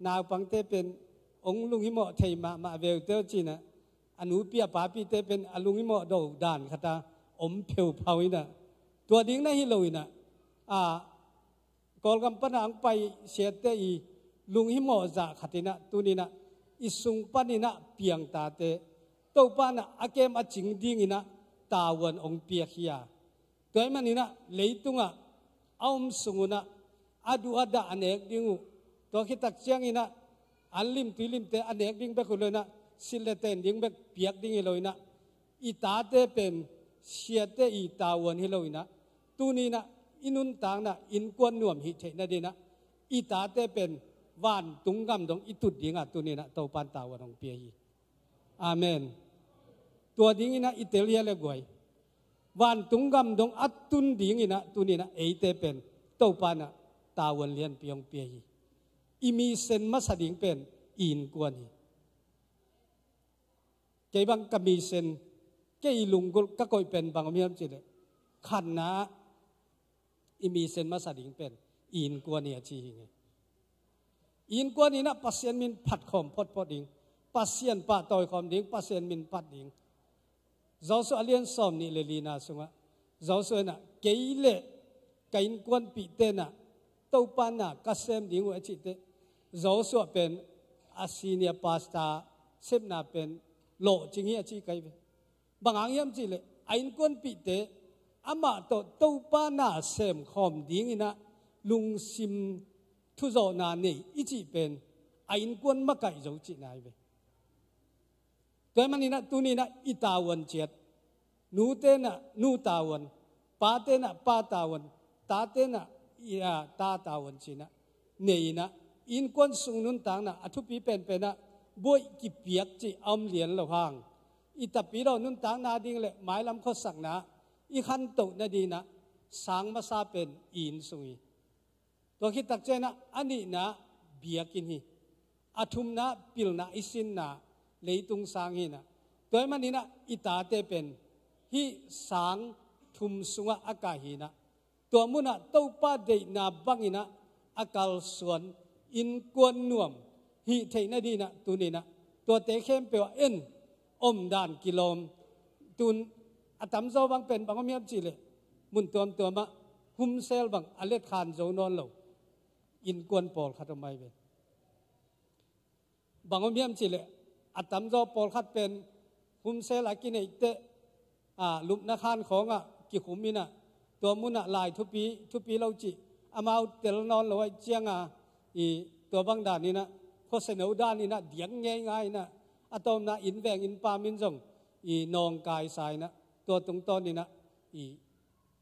naupangte pen hong lunghimawh thei mahmah ve uh teh ci in ah, a nupi a papite pen a lunghimawh do dan khata om pheuphau inah, tua ding na hi lo inah, a, Kawlgam pana ang pai siate i lunghimawh zah khat inah tuninah i sung paninah piangtate Topa inah a kem a cing dinginah tavuan ong piak hi a. Tua ahih maninah leitungah a om sungunah a duh a dah a nek ding uh, tua khitak cianginah an lim tui limte a nek ding bek uh lo inah silh le ten ding bek piak ding hi lo inah, i tate pen siate i tavuan hi lo inah, tuninah i nuntakna innkuan nuam hih theih nadinah i tate pen vantung gam dong i tut dingah tuninah Topan tavuan hong pia hi. Amen. Tua dinginah i tel hia le guai, vantung gam dong a tun dinginah tuninah eite pen Topanah tavuan lianpi hong pia hi. I misen masa ding pen i innkuan hi. Kei bang ka misen, kei i lunggulh ka koih pen bang om hiam cihleh, khatna i misen masa ding pen i innkuan hi a ci hi ngei. I innkuan inah Pasian min phat khawm photphot ding, Pasian pahtawi khawm ding, Pasian min phat ding. Joshua a lian sawm nih le lina sungah Joshua inah kei le ka innkuanpihte inah Topa na ka sem ding uh a cihte, Joshua pen a senior pastor sepna pen lawhcing hi a ci kai ve. Bang hang hiam cihleh a innkuanpihte amah tawh Topa na sem khawm dinginah lungsim thuzawhna nei i cih pen a innkuan makaih zo cihna hi ve. Tua ahih maninah tuninah i tavuan ciat, nute inah nu tavuan, pate inah pa tavuan, tate inah i, a, ta tavuan cinah nei inah innkuan sung nuntakna a thupi penpenah buaih kipiak cih a om lian lo hang, i tapidaw nuntakna ding le mailam khuasakna i khantoh nadinah sang masa pen i inn sung hi. Tua khit takcianah a nihna biakinn hi. A thumna pilna i sinna leitung sang hinah. Tua ahih maninah i tate pen hih sang thum sungah a kai hinah. Tua munah Topa deihna banginah a kalsuan innkuan nuam hih theih nadinah tuninah tuate khempeuh ah en omdan kilawm. Tun a tamzaw bang pen bang om hiam cihleh mun tuamtuamah humsel bang a letkhan zo nawn lo innkuan pawlkhat om ahi ve. Bang om hiam cihleh a tamzaw pawlkhat pen humsel a kineih teh, a, lupna khan khawngah kikhum inah tua munah lai thupi thupi lo cih amau tel nawn lo ahih cianga i tua bang daninah khuaseno daninah diak ngeingai inah a tawpna inn veng inn pam in zong i nawngkaisa inah tua tungtawninah i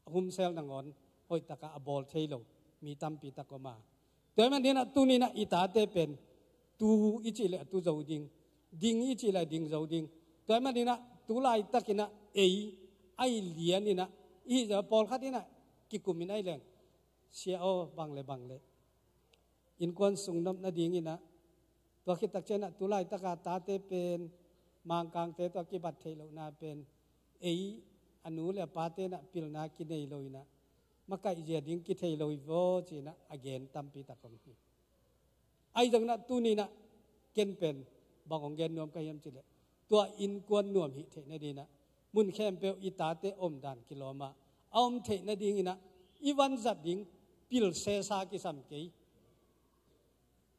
a humsel nangawn hoihtakah a bawl thei lo mi tampi tak om a. Tua ahih maninah tuninah i tate pen tu i cih leh a tu zo ding, ding i cih leh a ding zo ding. Tua ahih maninah tu laitakinah ei a i lianinah i hih zah pawlkhat inah kikumin a i leng, sia aw, bang le bang le innkuan sung nop nadinginah tua khit takcianah tu laitaka tate pen Mangkangte tawh a kibat theih lohna pen ei a nu le a pate inah pilna kinei lo inah makaih zia ding kithei lo hi vaw cinah a gen tampi tak om hi. Ahi zonginah tuninah ken pen bang hong gen nuam ka hiam cihleh tua innkuan nuam hih theih nadinah mun khempeuh i tate omdan kilawmah a om theih nadinginah i vanzat ding pil sesa kisam kei.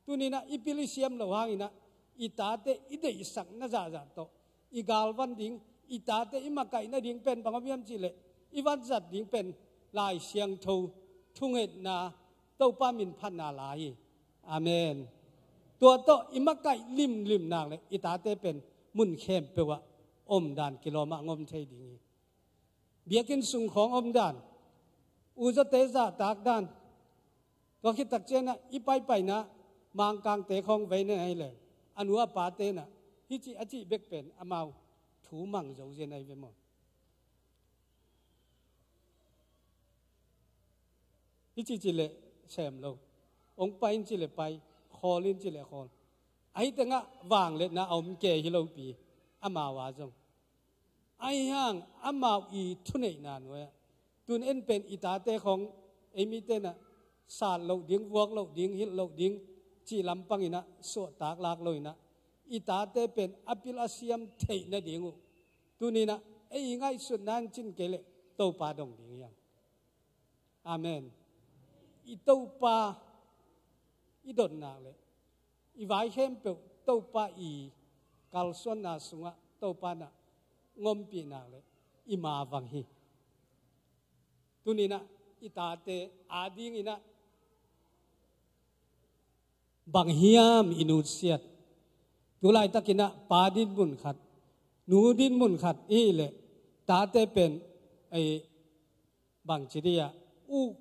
Tuninah i pil i siam lo hanginah i tate i deihsakna zahzah tawh i galvan ding, i tate i makaih nading pen bang om hiam cihleh i vanzat ding pen Lai Siangtho thungetna, Topa min phatna la hi. Amen. Tua tawh i makaih limlim nak le i tate pen mun khempeuh ah omdan kilawmah ngom thei ding hi. Biakinn sung khawng omdan, uzawte zahtak dan, tua khit takcianah i paipaina Mangkangte khawng vei nen ahi leng a nu a pate inah hih cih a cih bek pen amau thu mang zo zen ahi ve maw? Hih cih cih leh sem lo, hong pai in cih leh pai, khawl in cih leh khawl. Ahi tengah vangliatna a om kei hi lopi amau a zong. Ahi hang amau i thuneihna nuai-ah tun en pen i tate khawng ei mite inah sat loh ding, vuak loh ding, hilh loh ding cih lampanginah suahtak lak lo inah i tate pen a pil a siam theih nading uh, tuni-in ah ei i ngaihsutna in cin kei leh Topa dong ding hiam? Amen. I Topa i dot nak leh, i vai khempeuh Topa i kalsuanna sungah Topa in ah hong ompih nak leh, i ma vang hi. Tuni-in ah i tate adingin ah bang hiam i nutsiat? Tu laitakin ah pa dinmun khat, nu dinmun khat i hih leh, tate pen ei bangci dih ah uk,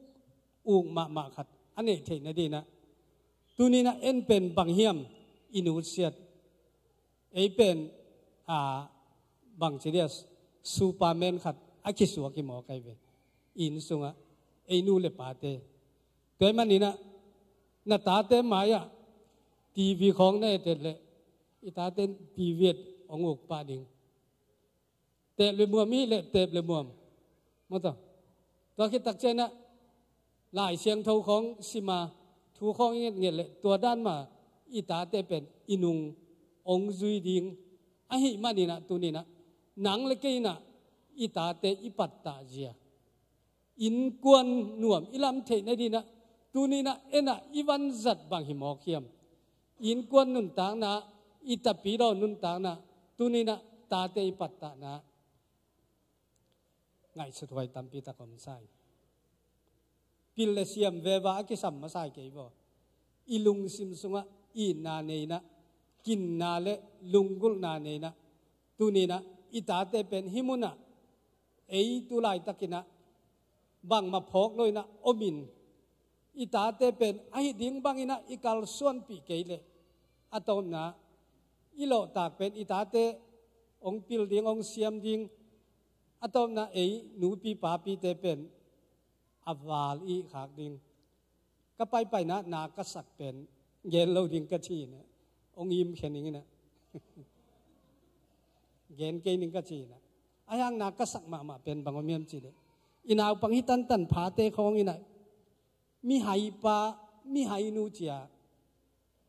uk mahmah khat a neih theih nading in ah, tuni-in ah en pen bang hiam i nutsiat? Ei pen, a, bangci dih ah Superman khat a kisuak hi mawk ahi ve. Inn sungah ei nu le pate. Tua ahih manin ah na tate mai-ah TV khawng na et et leh, i tate in TV et hong uk pah ding. Teep le muam i hih leh teep le muam. Maw taw. Tua khit tak ciangin ah Lai Siangtho khawng sim a, thu khawng i ngetnget leh tua dan mah i tate pen i nung hong zui ding. Ahih manin ah tuni-in ah nang le kei in ah i tate i pattah zia, innkuan nuam i lam theih nading in ah, tuni-in ah en ah i vanzat bang hi mawk hiam? Innkuan nuntakna, i tapidaw nuntakna, tuni-in ah tate i pattahna ngaihsut huai tampi tak om sa hi. Pil le siam veva a kisam masa hi kei vaw. I lungsim sungah itna nei in ah, kinna le lunggulhna nei in ah, tuni-in ah i tate pen hih munah ei tu laitakin ah bangmah phawk lo-in ah om in, i tate pen ahi ding bangin ah i kalsuanpih kei leh, a tawpna i lawhtak pen i tate hong pil ding, hong siam ding, a tawpna ei nupi papite pen a val i khak ding. Ka paipaina na ka sak pen gen lo ding ka ci-in ah, hong im khe ning in ah, gen kei ning ka ci-in ah, a hiang na ka sak mahmah pen bang om hiam cih leh, i naupang hi tantan phate khawng in ah mihai pa, mihai nu ci-a,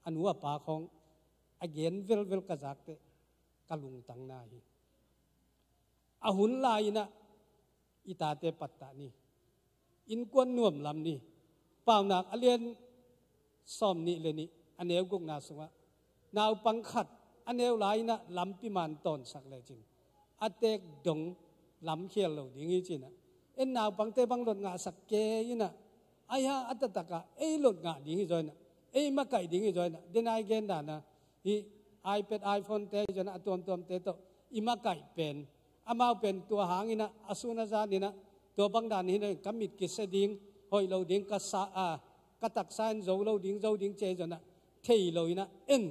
a nu a pa khawng a gen velvel ka zak teh ka lungtang na hi. A hun lai-in ah i tate pattah ni. Innkuan nuam lam ni. Paunak a lian sawmnih le nih, a neu gukna sungah, naupang khat a neu lai-in ah lampi man tawnsak lecin, a teek dong lamkhial lo ding hi ci-in ah, en naupangte bang lot ngahsak kei in ah, a hia a taktak ah ei lot ngah ding hi zaw in ah, ei makaih ding hi zaw in ah, den a i gen dan a, hih iPad, iPhone-te hi zaw in ah, a tuamtuamte tawh i makaih pen, amau pen tua hangin ah a sun a zanin ah tua bang dan hi lo-in ka mit kisia ding, hoih lo ding, ka sa, a, ka taksa in zo lo ding, zo ding ci-a hi zaw in ah thei lo-in ah en.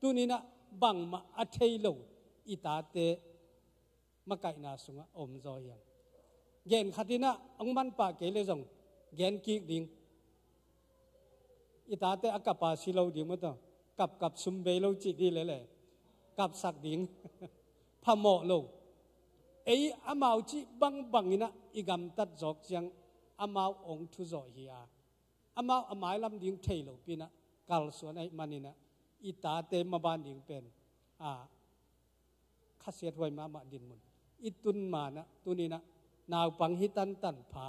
Tuni-in ah bangmah a thei lo i tate makaihna sungah om zaw hiam? Gen khat in ah hong manpah kei leh zong gen kik ding. I tate a kap a si lo ding maw taw. Kapkap sum bei lo cih dih leh leh kapsak ding. Phamawh lo. Ei amau cih bangbang in ah i gamtat zawk ciang amau hong thuzawh hi a, amau a mailam ding thei lopi-in ah kalsuan ahih manin ah, i tate maban ding pen, a, khasiathuai mahmah dinmun. I tun ma-in ah, tuni-in ah naupang hi tantan pha,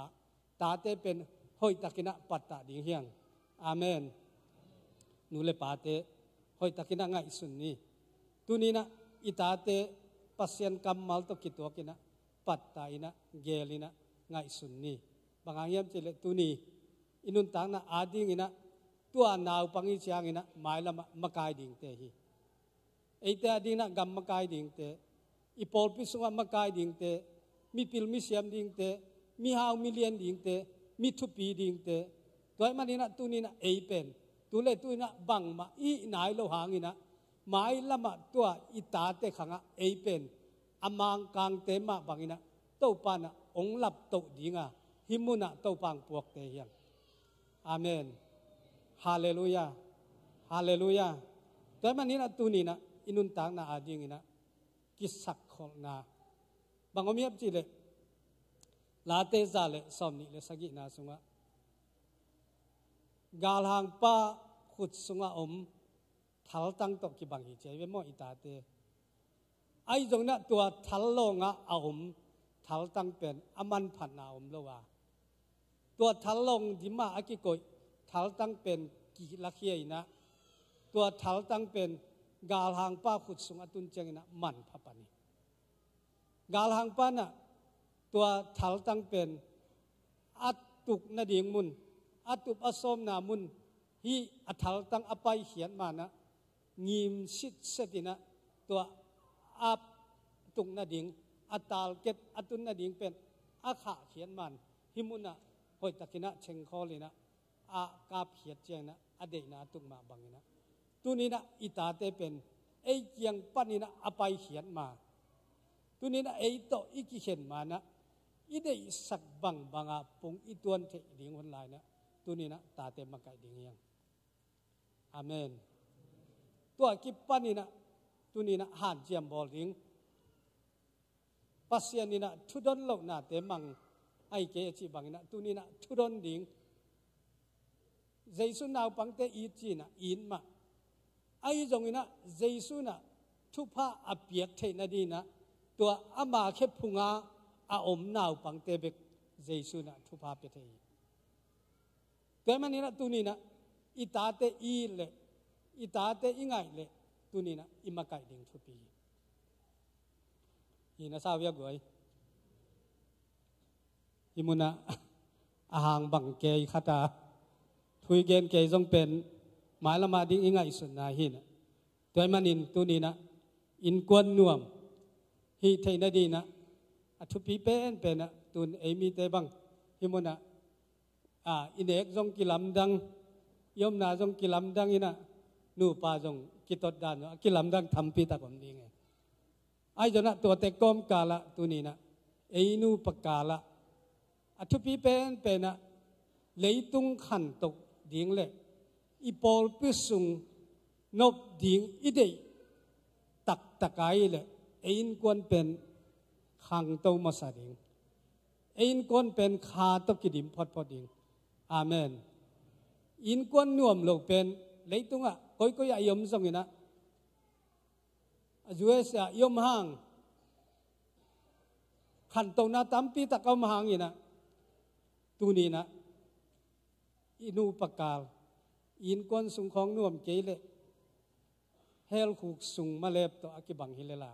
tate pen hoihtakin ah pattah ding hi hang. Amen. Nu le pate hoihtakin ah ngaihsun ni. Tuni-in ah i tate Pasian kammal tawh kituakin ah, pattah in ah, geel in ah, ngaihsun ni. Bang hang hiam cih leh tuni i nuntakna adingin ah, tua naupang i ciangin ah mailam ah makai dingte hi. Eite adingin ah gam makai dingte, i pawlpi sungah makai dingte, mipil misiam dingte, mihau milian dingte, mithupi dingte. Tua ahih manin ah tuni-in ah ei pen tu le tu-in ah bangmah i hih nai lo hangin ah, mailam ah tua i tate khangah ei pen a mangkangte mah bangin ah Topa in ah hong laptoh ding a, hih mun ah Topa hong puakte hi hang. Amen. Halleluiah. Halleluiah. Tua ahih manin ah tuni-in ah i nuntakna adingin ah kisakkholhna bang om hiam cih leh, Late za le sawmnih le sagihna sungah, galhangpa khut sungah om thaltang tawh kibang hi ci ahi ve maw i tate. Ahi zongin ah tua thal lawngah a om thaltang pen a manphatna a om lo a, tua thal lawng dimah a kikoih thaltang pen kilakhia in ah, tua thaltang pen galhangpa khut sung a tun ciangin ah manpha pan hi. Galhangpa in ah tua thaltang pen a tuk nading mun, a tup a sawmna mun, hih a thaltang a paikhiat manah ngim sitset in ah tua a tuk nading, a target a tun nading pen a khahkhiat man, hih munah hoihtakin ah chengkhawl in ah a kapkhiat ciangin ah a deihna a tuk mah bangin ah, tuni in ah i tate pen ei kiang panin ah a paikhiat ma, tuni in ah ei tawh i kikhen man ah i deihsak bangbang a pung i tuan theih ding hun lai in ah tuni in ah tate makaih ding hi hang. Amen. Tua kipanin ah tuni in ah hanciam bawl ding, Pasian in ah thudon lohnate mang ahi kei a cih bangin ah tuni in ah thudon ding. Jesu naupangte it ci-in ah it mah. Ahi zongin ah Jesu in ah thupha a piak theih nadingin ah tua ama khe phunga a om naupangte bek Jesu in ah thupha pia thei hi. Tua ahih manin ah tuni in ah i tate i it leh, i tate i ngaih leh, tuni in ah i makaih ding thupi hi. Hi na sa uh hia guai. Hih munah a hang bang kei khat a thu i gen kei zong pen mailam a ding i ngaihsutna hi in ah, tua ahih manin tuni in ah innkuan nuam hih theih nadingin ah a thupi penpen ah tun ei mite bang hih munah, a, i nek zong kilamdang, i omna zong kilamdang in ah nupa zong kitot dan zong a kilamdang tampi tak om ding e. Ahi zongin ah tuate kawmkal ah tuni in ah ei nupa kal ah a thupi penpen ah leitung khanto ding leh i pawlpi sung nop ding i deih taktak ahih leh ei innkuan pen khangto masa ding. Ei innkuan pen kha tawh kidim photphot ding. Amen. Innkuan nuam lo pen leitungah koikoi ah i om zongin ah, a U S A i om hang, khantohna tampi tak a om hangin ah, tuni in ah i nupa kal, i innkuan sung khawng nuam kei leh hell khuk sung malep tawh a kibang hi lel a.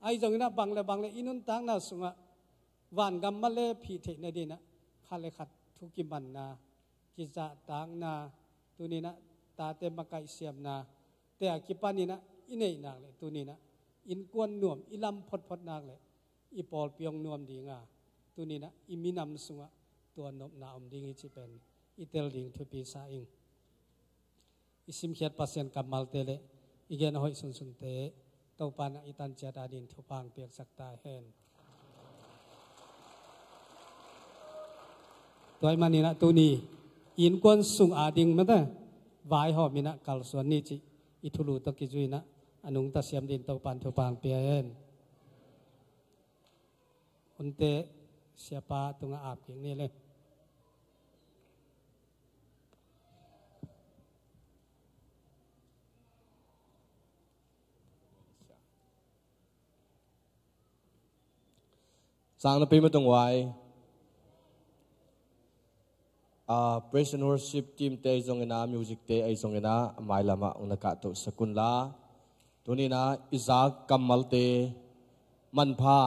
Ahi zongin ah bang le bang le i nuntakna sungah vangam malep hih theih nadingin ah khat le khat thu kimanna, kizahtakna, tuni in ah tate makaihsiamna te a kipanin ah i neih nak leh tuni in ah innkuan nuam i lam photphot nak leh i pawlpi hong nuam ding a, tuni in ah i minam sungah tua nopna om ding hi cih pen i tel ding thupi sa ing. I simkhiat Pasian kammalte leh i gen a hoih sunsunte Topa in ah i tan ciat adingin thupha hong piaksak ta hen. Tua ahih manin ah tuni innkuan sung ading mate vaihawm in ah kalsuan ni cih i thulu tawh kizui in ah a nungta siam dingin Topa in thupha hong pia hen. Hunte, siapa tungah ap kik ni le. Sang na pei matung wai. Ah, praise and worship team te ahi zongin ah, music te ahi zongin ah, a mailam ah hong na kahtohsak un la. Tuni in ah i zak kammalte manpha,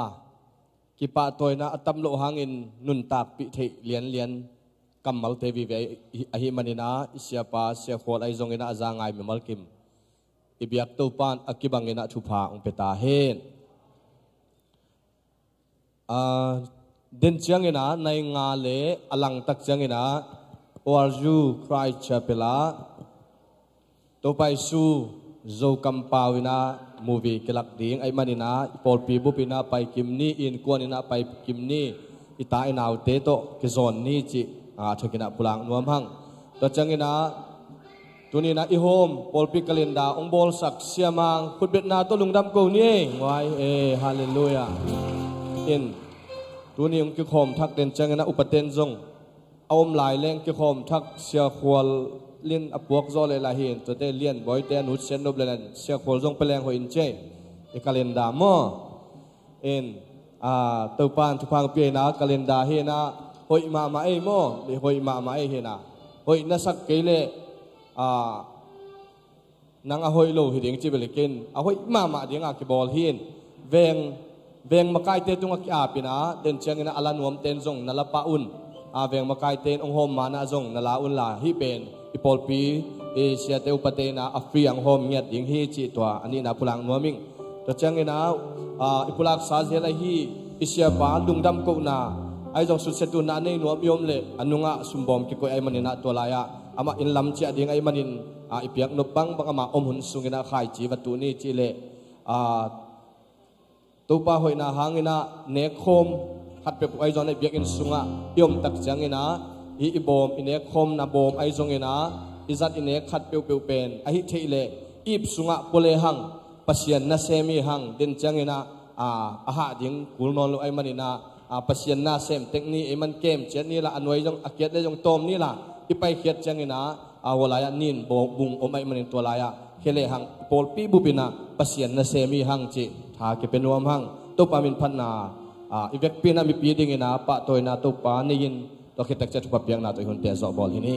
kipahtawina a tam loh hangin nuntakpih theih lianlian kammalte vive ahi, ahih manin ah i siapa Sia Khual ahi zongin ah a za ngai mimal kim i biak Topa in a kibangin ah thupha hong pia ta hen. Ah, den ciangin ah nai nga le a langtak ciangin ah O R U Christ Chapel ah Topa Jesu Zo kampau in ah movie kilak ding ahih manin ah i pawlpi bup in ah pai kim ni, innkuan in ah pai kim ni, i ta i naute tawh kizawn ni cih a thakin ah pulak nuam hang. Tua ciangin ah tuni in ah i home pawlpi calendar hong bawlsak Sia Mang khutbetna tawh lungdam ko ni ei. Nguai e, halleluiah. In, tuni hong kikhawm thak den ciangin ah upaten zong a om lai leng kikhawm thak Sia Khual Lin a puak zawh leh lah hi in, tuate Lian Bawite a nutsiat nop leh lah in, siakhual zong pia leng hoih in ci ei. I calendar maw? In, a, Topa'n thupha hong pia in a, calendar hi in a, hoih mahmah ei maw? Hoih mahmah ei hi in a. Hoih na sak kei leh, a, nang a hoih lo hi ding ci bel hi kei in, a hoih mahmah ding a kibawl hi in. Veng, veng makaite tungah ki-ap in a, den ciangin a la nuamte in zong na la pah un. A, veng makaite in hong hawm ma-in a zong na la un la, hih pen i pawlpi, i siate upate in a, a free a hong hawm ngiat ding hi cih tua a nihna pulak nuam ing. Tua ciangin a, a, i pulaksa zel ahi i siapa lungdam kohna ahi zong susia tunna a nei nuam i om leh a nungah sumbawm kikoih ahih manin a, tua lai-ah amah inn lam ciah ding ahih manin, a, i piak nop bangbang amah om hun sungin a khaici va tuh ni cih leh, a, Topa hoihna hangin a nekkhawm khat peuhpeuh ahi zongin a, i biakinn sungah i om tak ciangin a, hih i bawm, i nekkhawmna bawm ahi zongin a, i zat i nek khat peuhpeuh pen ahih theih leh i ip sungah pua lehang, Pasian nasem hi hang, den ciangin a, a, a hah ding kul nawn lo ahih manin a, a, Pasian nasem tek ni, ei man kem ciat ni la, a nuai zong a kiat leh zong tawm ni la, i paikhiat ciangin a, a, hua lai-ah nin bawm bung om ahih manin tua lai-ah khia lehang pawlpi bup in a Pasian nasem hi hang cih tha kipia nuam hang. Topa min phatna, a, i vekpi in a mipi dingin a pahtawina Topa nei in, tua khit tak ciang thupha piakna tawh i hunte zawh bawl hi ni.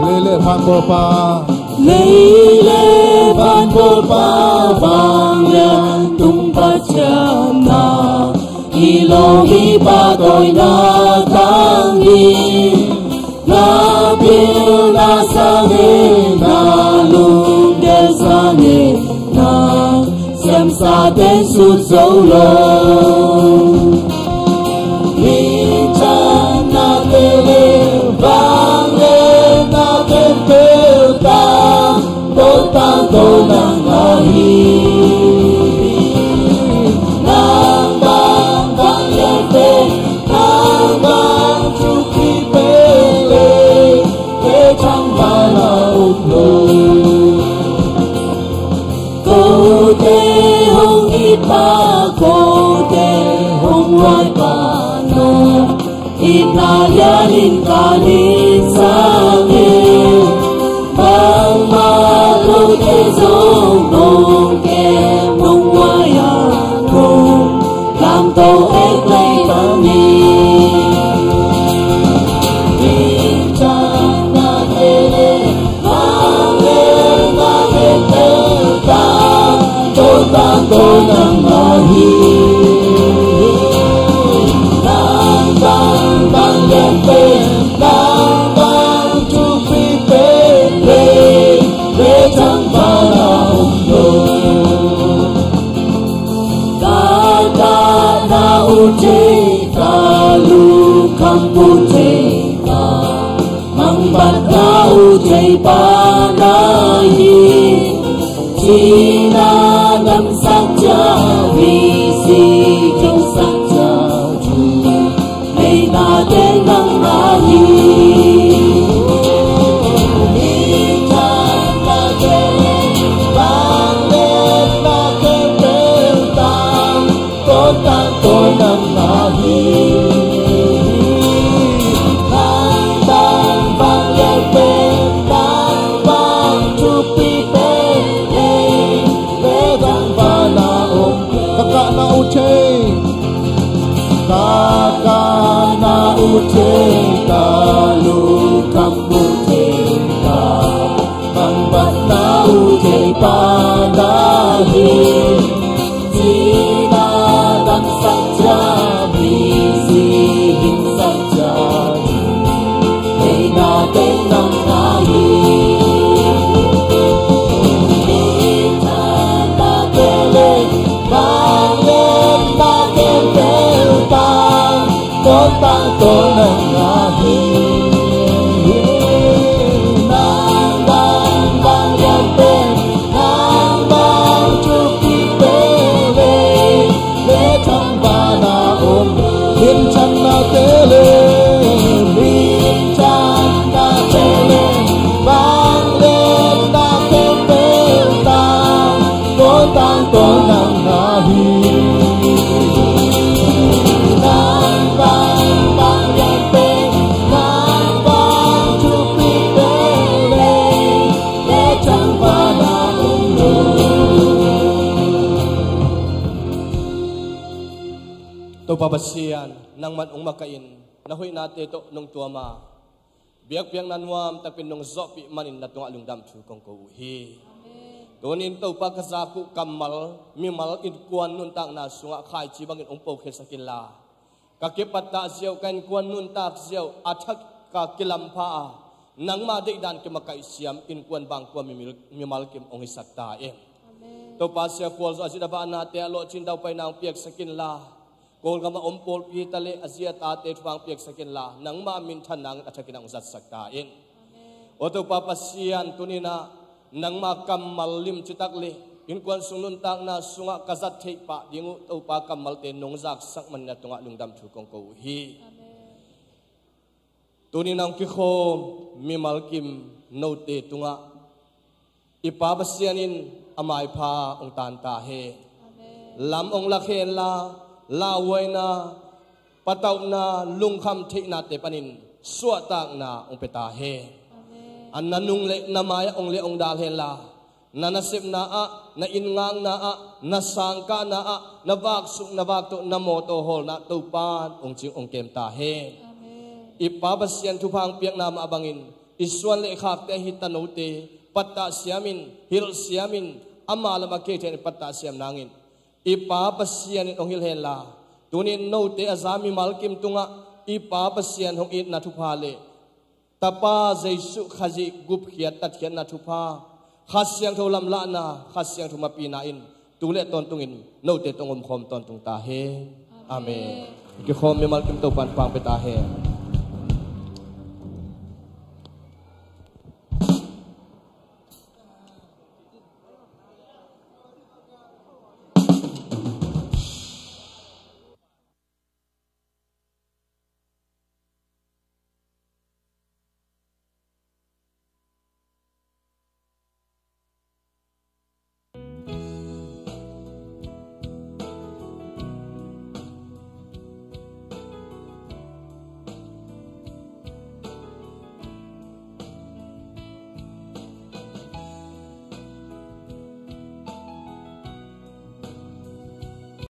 Lei le van bawlpa, lei le van bawlpa, vanglian tung Pasian na, i lawng i pahtawina tang hi. Na pil na sang e, na lungdam sang e, na siamsa ten sut zo lo. Min can na te le, vang le na khempeuh tang, tawh tang tawh nang ahi. Nang bang vanglian pen, nang bang thupi pen le, te thang bang a um lo. Kote hong it pah, kote hong huai pah lo. Itna lianin ka nit sang e, bangmah lote zong hong kem hong huai a, hong lamto ek lei bang hi. Min can na te le, Mangbatna uh thei pa na hi. Cina damsak cia, visi kingsak cia, leina teng nang na hi. Leina teng, bang leina teng, teng tang, tawh tang tawh nang na hi. Nang tang bang lian pen, nang bang thupi pen, le tang bang na om. Ka kahna uh thei, ka kahna uh thei, ka lungkham uh thei, ka mangbatna uh thei pa na hi. Cina damsak cia, visi hingsak cia, leina teng nang na hi. Leina teng le, bang leina teng teng tang, tawh tang tawh nang na hi. Nang bang bang lian pen, nang bang thupi pen le, le thang bang na om. Min can na te le, min Topa Pasian, nangman ong makaih in, na hoihnate tawh nong tuam a, biakpiakna nuam takpi in nong zawhpih manin na tungah lungdam thu kong ko uh hi. Tunin Topa, ka zak uh kammal, mimal, innkuan nuntakna sungah khaici bangin ong pokhiatsak inla, ka kipattah ziau, ka innkuan nuntak ziau a thak ka kilampha a, nangma deihdan kimakaih siam innkuan bangkua mimal, mimal kim ong hisak ta in. Topa, Sia Khualzo a zin a vahnate ah lawhcin daupaina ong piaksak inla, Kawlgam a om pawlpi ta le a zi a tate thupha ong piaksak inla, nangma minthan nangin a thakin ah ong zatsak ta in. Aw Topa Pasian, tuninah nangma kammal limci tak le innkuan sung nuntakna sungah ka zat theih pah ding uh Topa kammalte nong zaksak manin na tungah lungdam thu kong ko uh hi. Tuninah ong kikhawm mimal kim note tungah i Pa Pasian in a maipha ong tan ta hen. Lam ong lak henla, lauhuaina, patauhna, lungkham theihnate panin suahtakna ong pia ta hen. A na nung le na mai-ah ong le ong dal henla, na nasepna ah, na inngaihna ah, na sangkahna ah, na vaksuk na vaktoh, na mawtaw hawlna Topa in ong cing ong kem ta hen. I Pa Pasian thupha ong piakna mah bangin i suan le khakte ahi tanote pattah siamin, hilh siamin, ama lamah kei theih in pattah siam nangin i Pa Pasian in ong hilh henla, tunin note a za mimal kim tungah i Pa Pasian hong itna thupha le Tapa Jesuh Khazih gupkhiat tatkhiatna thupha, Kha Siangtho lamlahna, Kha Siangtho mapihna in tu le tawntungin note tungah omkhawm tawntung ta hen. Amen. Kikhawm mimal kim Topa in pang pia ta hen.